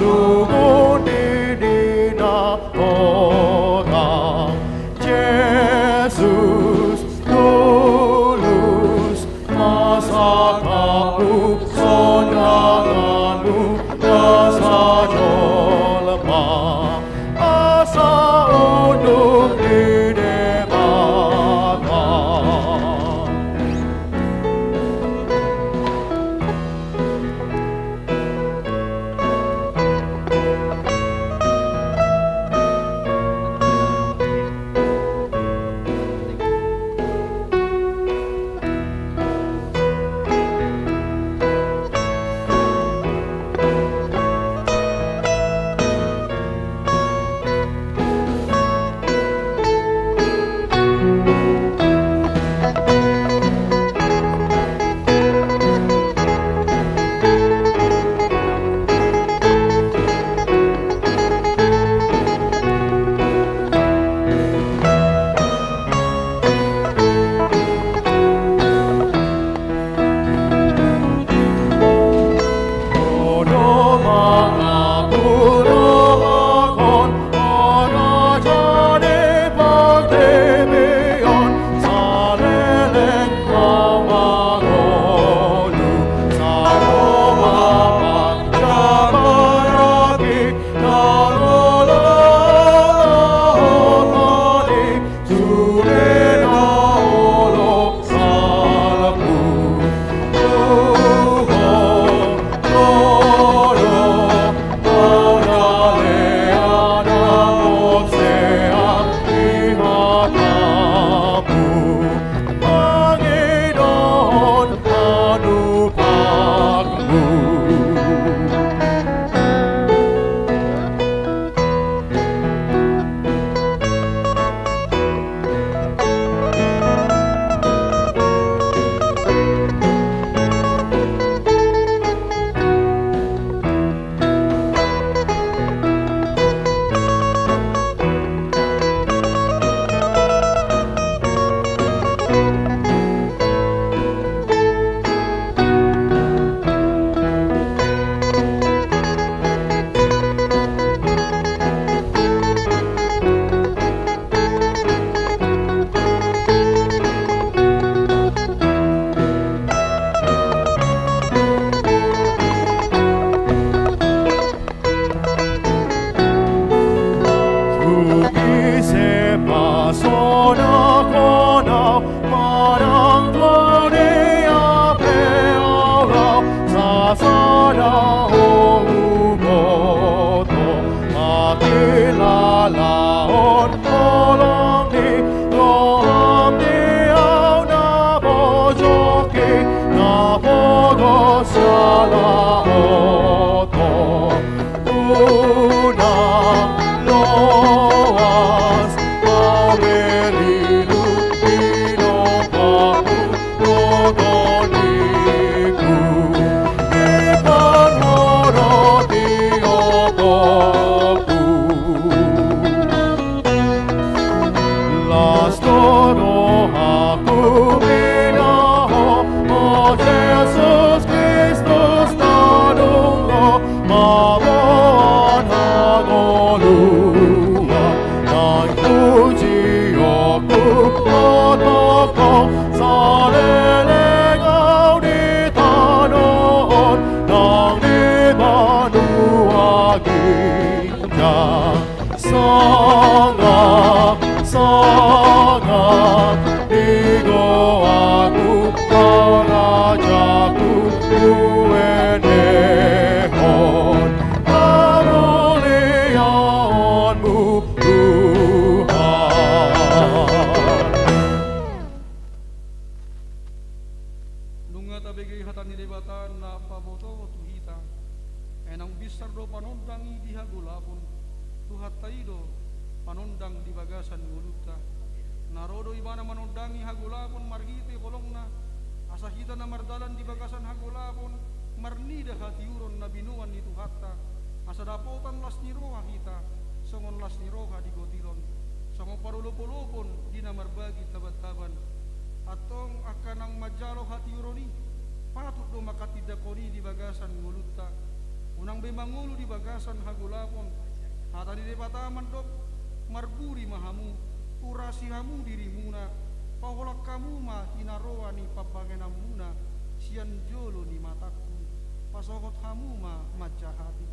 lungun di di na horas. Jesus, tulus ma sangkapmu, sondanganmu na sajolma, asa unduk di Debata. Sangap, sangap di goarmu, rajaku, huendehon hamuliaonmu, Tuhan. Nunga tabege hata ni Debata na pabotohon tu hita. Ai naung binsar do panondang i di hagolapon, Tuhanta i do panondang di bagasan ngolunta. Na ro do Ibana manondangi hagolapon marhite holongna, asa hita na mardalan di bagasan hagolapon marnida hatiuron na binoan ni Tuhanta, asa dapotan las ni roha hita, songon las ni roha di gotilon, songon parolopolopon di na marbagi tabantaban. Antong angka naung manjalo hatiuron i, patut do manghatindanghon i di bagasan ngolunta. Unang be mangolu di bagasan hagolapon. Hata ni Debata mandok, marburi ma hamu, urasi hamu dirimuna, paholang hamu ma hinaroan ni pambahenanmuna sian jolo ni matangku, pasohot hamu ma manjahati.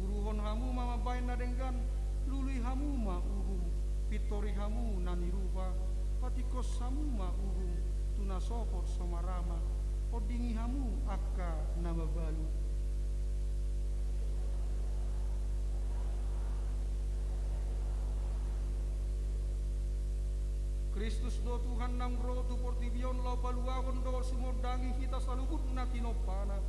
Guruhon hamu ma mambahen na denggan, lului hamu ma uhum, pintori hamu na nirupa, patingkos hamu ma uhum tu na sohot so marama, ondingi hamu angka na mabalu. Kristus do Tuhan naung ro tu portibi on laho paluahon dohot sumondangi hita saluhutna tinompana.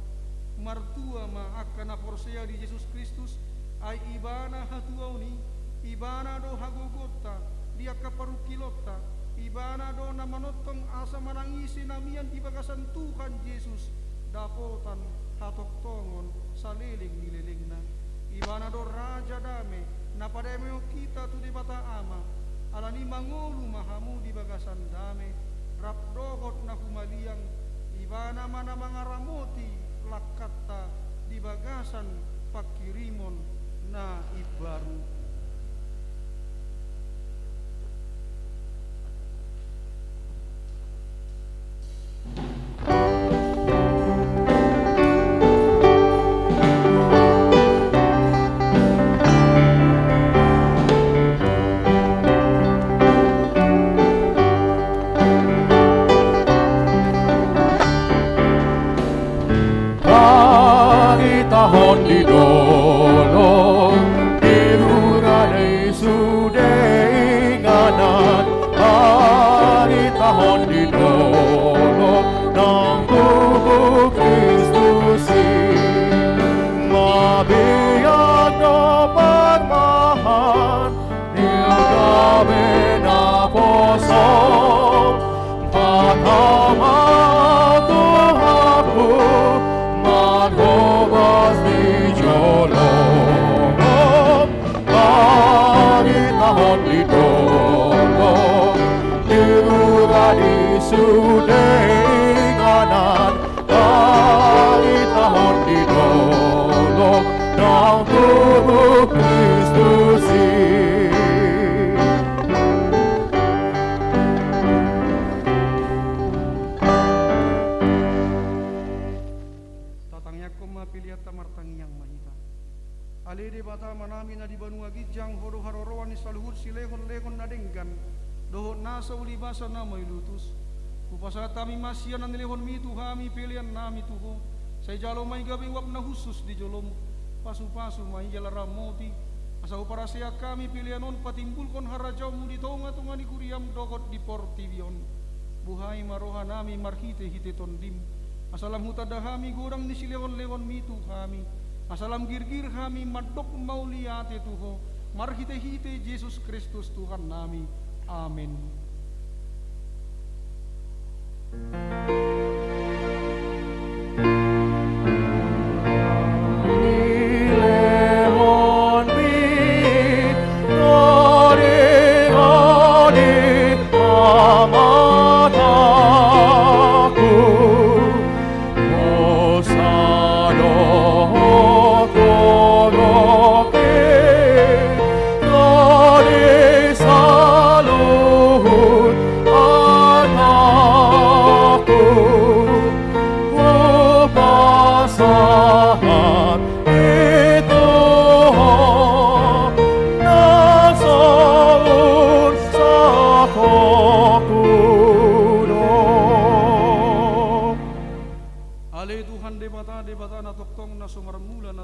Martua ma angka na porsea di Jesus Kristus, ai Ibana hatuaon i, Ibana do hagogoonta di angka parungkilonta, Ibana do na manongtong asa manang ise na mian di bagasan Tuhan Jesus dapotan hatongtongon saleleng ni lelengna. Ibana do Raja Dame, na padamehon hita tu Debata Ama. Alani i mangolu ma hamu di bagasan dame, rap dohot na humaliang, Ibana ma na mangaramoti langkanta di bagasan panghirimon na imbaru. Haritahon di dolok, di rura di sude inganan, haritahon di dolok, nang tubu Kristus i. Mabiar do parmahan, di gabe naposo, pata ma Tuhanku, marhobas di jolom. Haritahon di dolok, di rura di sude inganan, haritahon di dolok, nang tubu Kristus i. Tatangiangkon ma peleanta, martangiang ma hita. Ale Debata Amanami na di banua ginjang, Ho do haroroan ni saluhut silehonlehon na denggan dohot nasa uli basa na mailutus. Hupasahat hami ma sian na nilehonmi tu hami peleannami tu Ho. Sai jalo ma i gabe uap na hushus di jolomu. Pasupasu ma i jala ramoti, asa huparaseang hami pelean on patimbulhon harajaonmu di tongatonga ni kuriam dohot di portibi on. Buhai ma rohanami marhitehite Tondim, asa lam hutanda hami godang ni silehonlehonmi tu hami, asa lam girgir hami mandok mauliate tu Ho, marhitehite Jesus Kristus Tuhannami. Amen.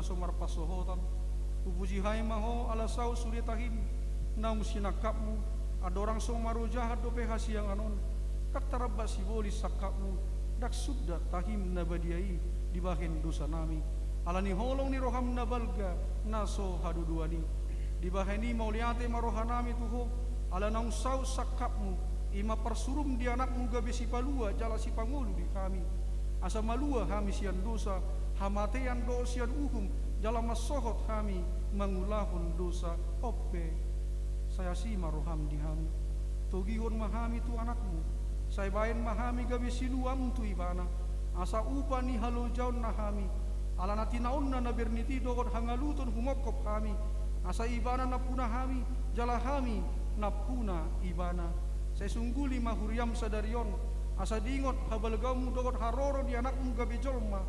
so marpansohotan. Hupuji hami ma Ho ala saut sude tahim naung sinangkapMu, andorang so marojahan dope hasiangan on, ndang taramba sibolis sangkapMu, ndang sundat tahim na badia i dibahen dosanami. Ala ni holong ni rohaM na balga na so haduduan i, dibahen i mauliate ma rohanami tu Ho, ala naung saut sangkapMu, i ma parsuruM di AnakMu gabe sipalua jala sipangolu di hami, asa malua hami sian dosa, hamatean dohot sian uhum, jala mansohot hami mangulahon dosa. On pe, sai asi ma rohaM di hami. Togihon ma hami tu AnakMu, sai bahen ma hami gabe siluam tu Ibana, asa upa ni halojaonna hami, ala na tinaonna na bernit i dohot hangaluton humongkop hami, asa Ibana nampuna hami, jala hami nampuna Ibana. Sai sungguli ma huriaM sadari on, asa diingot habalgaonMu dohot haroro ni AnakMu gabe jolma,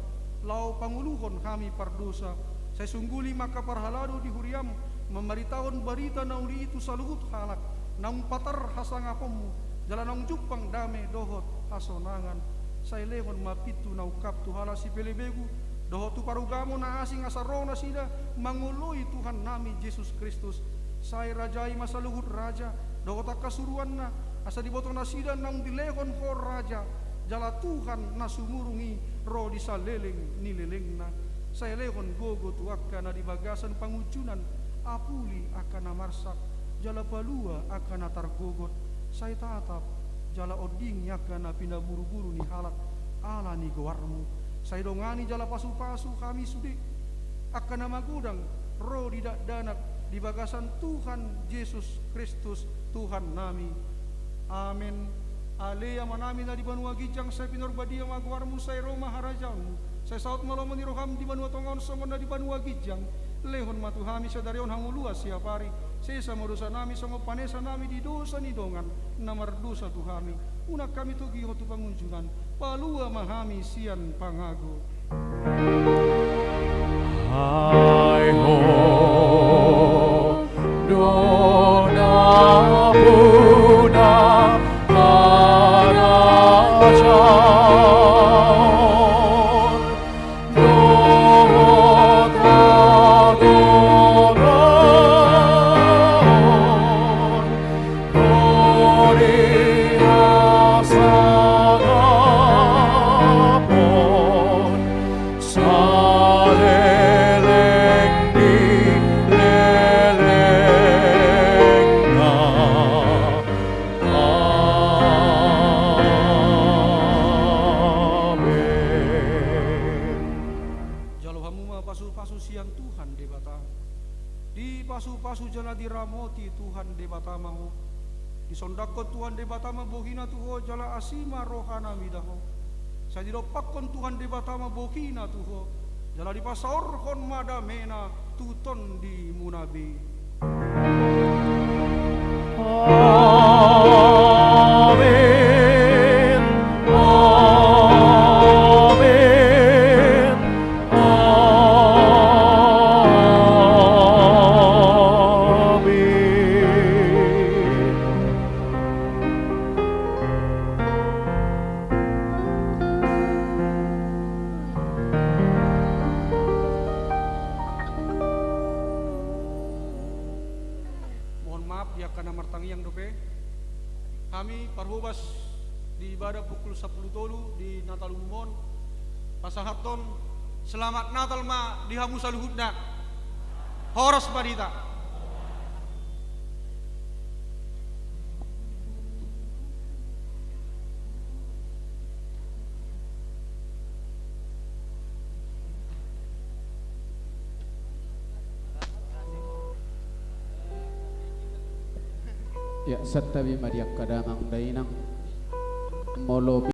laho pangoluhon hami pardosa. Sai sungguli ma angka parhalado di huriaM, mamaritahon barita na uli i tu saluhut halak, naung patar hasangaponMu, jala naung jumpang dame dohot hasonangan. Sai lehon ma pintu na ungkap tu halak sipelebegu, dohot tu parugamo na asing, asa ro nasida mangoloi Tuhannami Jesus Kristus. Sai rajai ma saluhut raja dohot angka suruanna, asa diboto nasida naung dilehon Ho raja jala Tuhan na sumurung i ro di saleleng ni lelengna. Sai lehon gogo tu angka na di bagasan pangunjunan, apuli angka na marsak, jala palua angka na targogot. Sai tatap jala ondingi angka na pinaburuburu ni halak ala ni goarMu. Sai dongani jala pasupasu hami sude, angka na magodang ro di dakdanak, di bagasan Tuhan Jesus Kristus Tuhannami. Amen. Ale Amanami na di banua ginjang, sai pinarbadia ma goarMu, sai ro ma harajaonMu, sai saut ma lomo ni rohaM di banua tonga on songon na di banua ginjang. Lehon ma tu hami sadari on hangoluan siapari. Sesa ma dosanami songon panesanami di dosa ni dongan na mardosa tu hami. Unang hami togihon tu pangunjunan, palua ma hami sian pangago. Ai Ho do nampuna harajaon dohot hagogoon, ro di hasangapon saleleng ni lelengna. Amen. Jalo hamu ma pasupasu sian Tuhan Debata. Dipasupasu jala diramoti Tuhan Debata ma ho. Disondangkon Tuhan Debata ma bohiNa tu ho, jala asi ma rohaNa mida ho. Sai didompakkon Tuhan Debata ma bohiNa tu ho, jala dipasaorhon ma dameNa tu tondimuna be. Amen. Amen. Amen. Mohon maaf di angka na martangiang dope. Hami parhobas di ibadah pukul sampulu tolu di Natal umum on pasahathon selamat Natal ma di hamu saluhutna. Horas ma di hita. Ya, santabi ma di angka damang dainang. Molo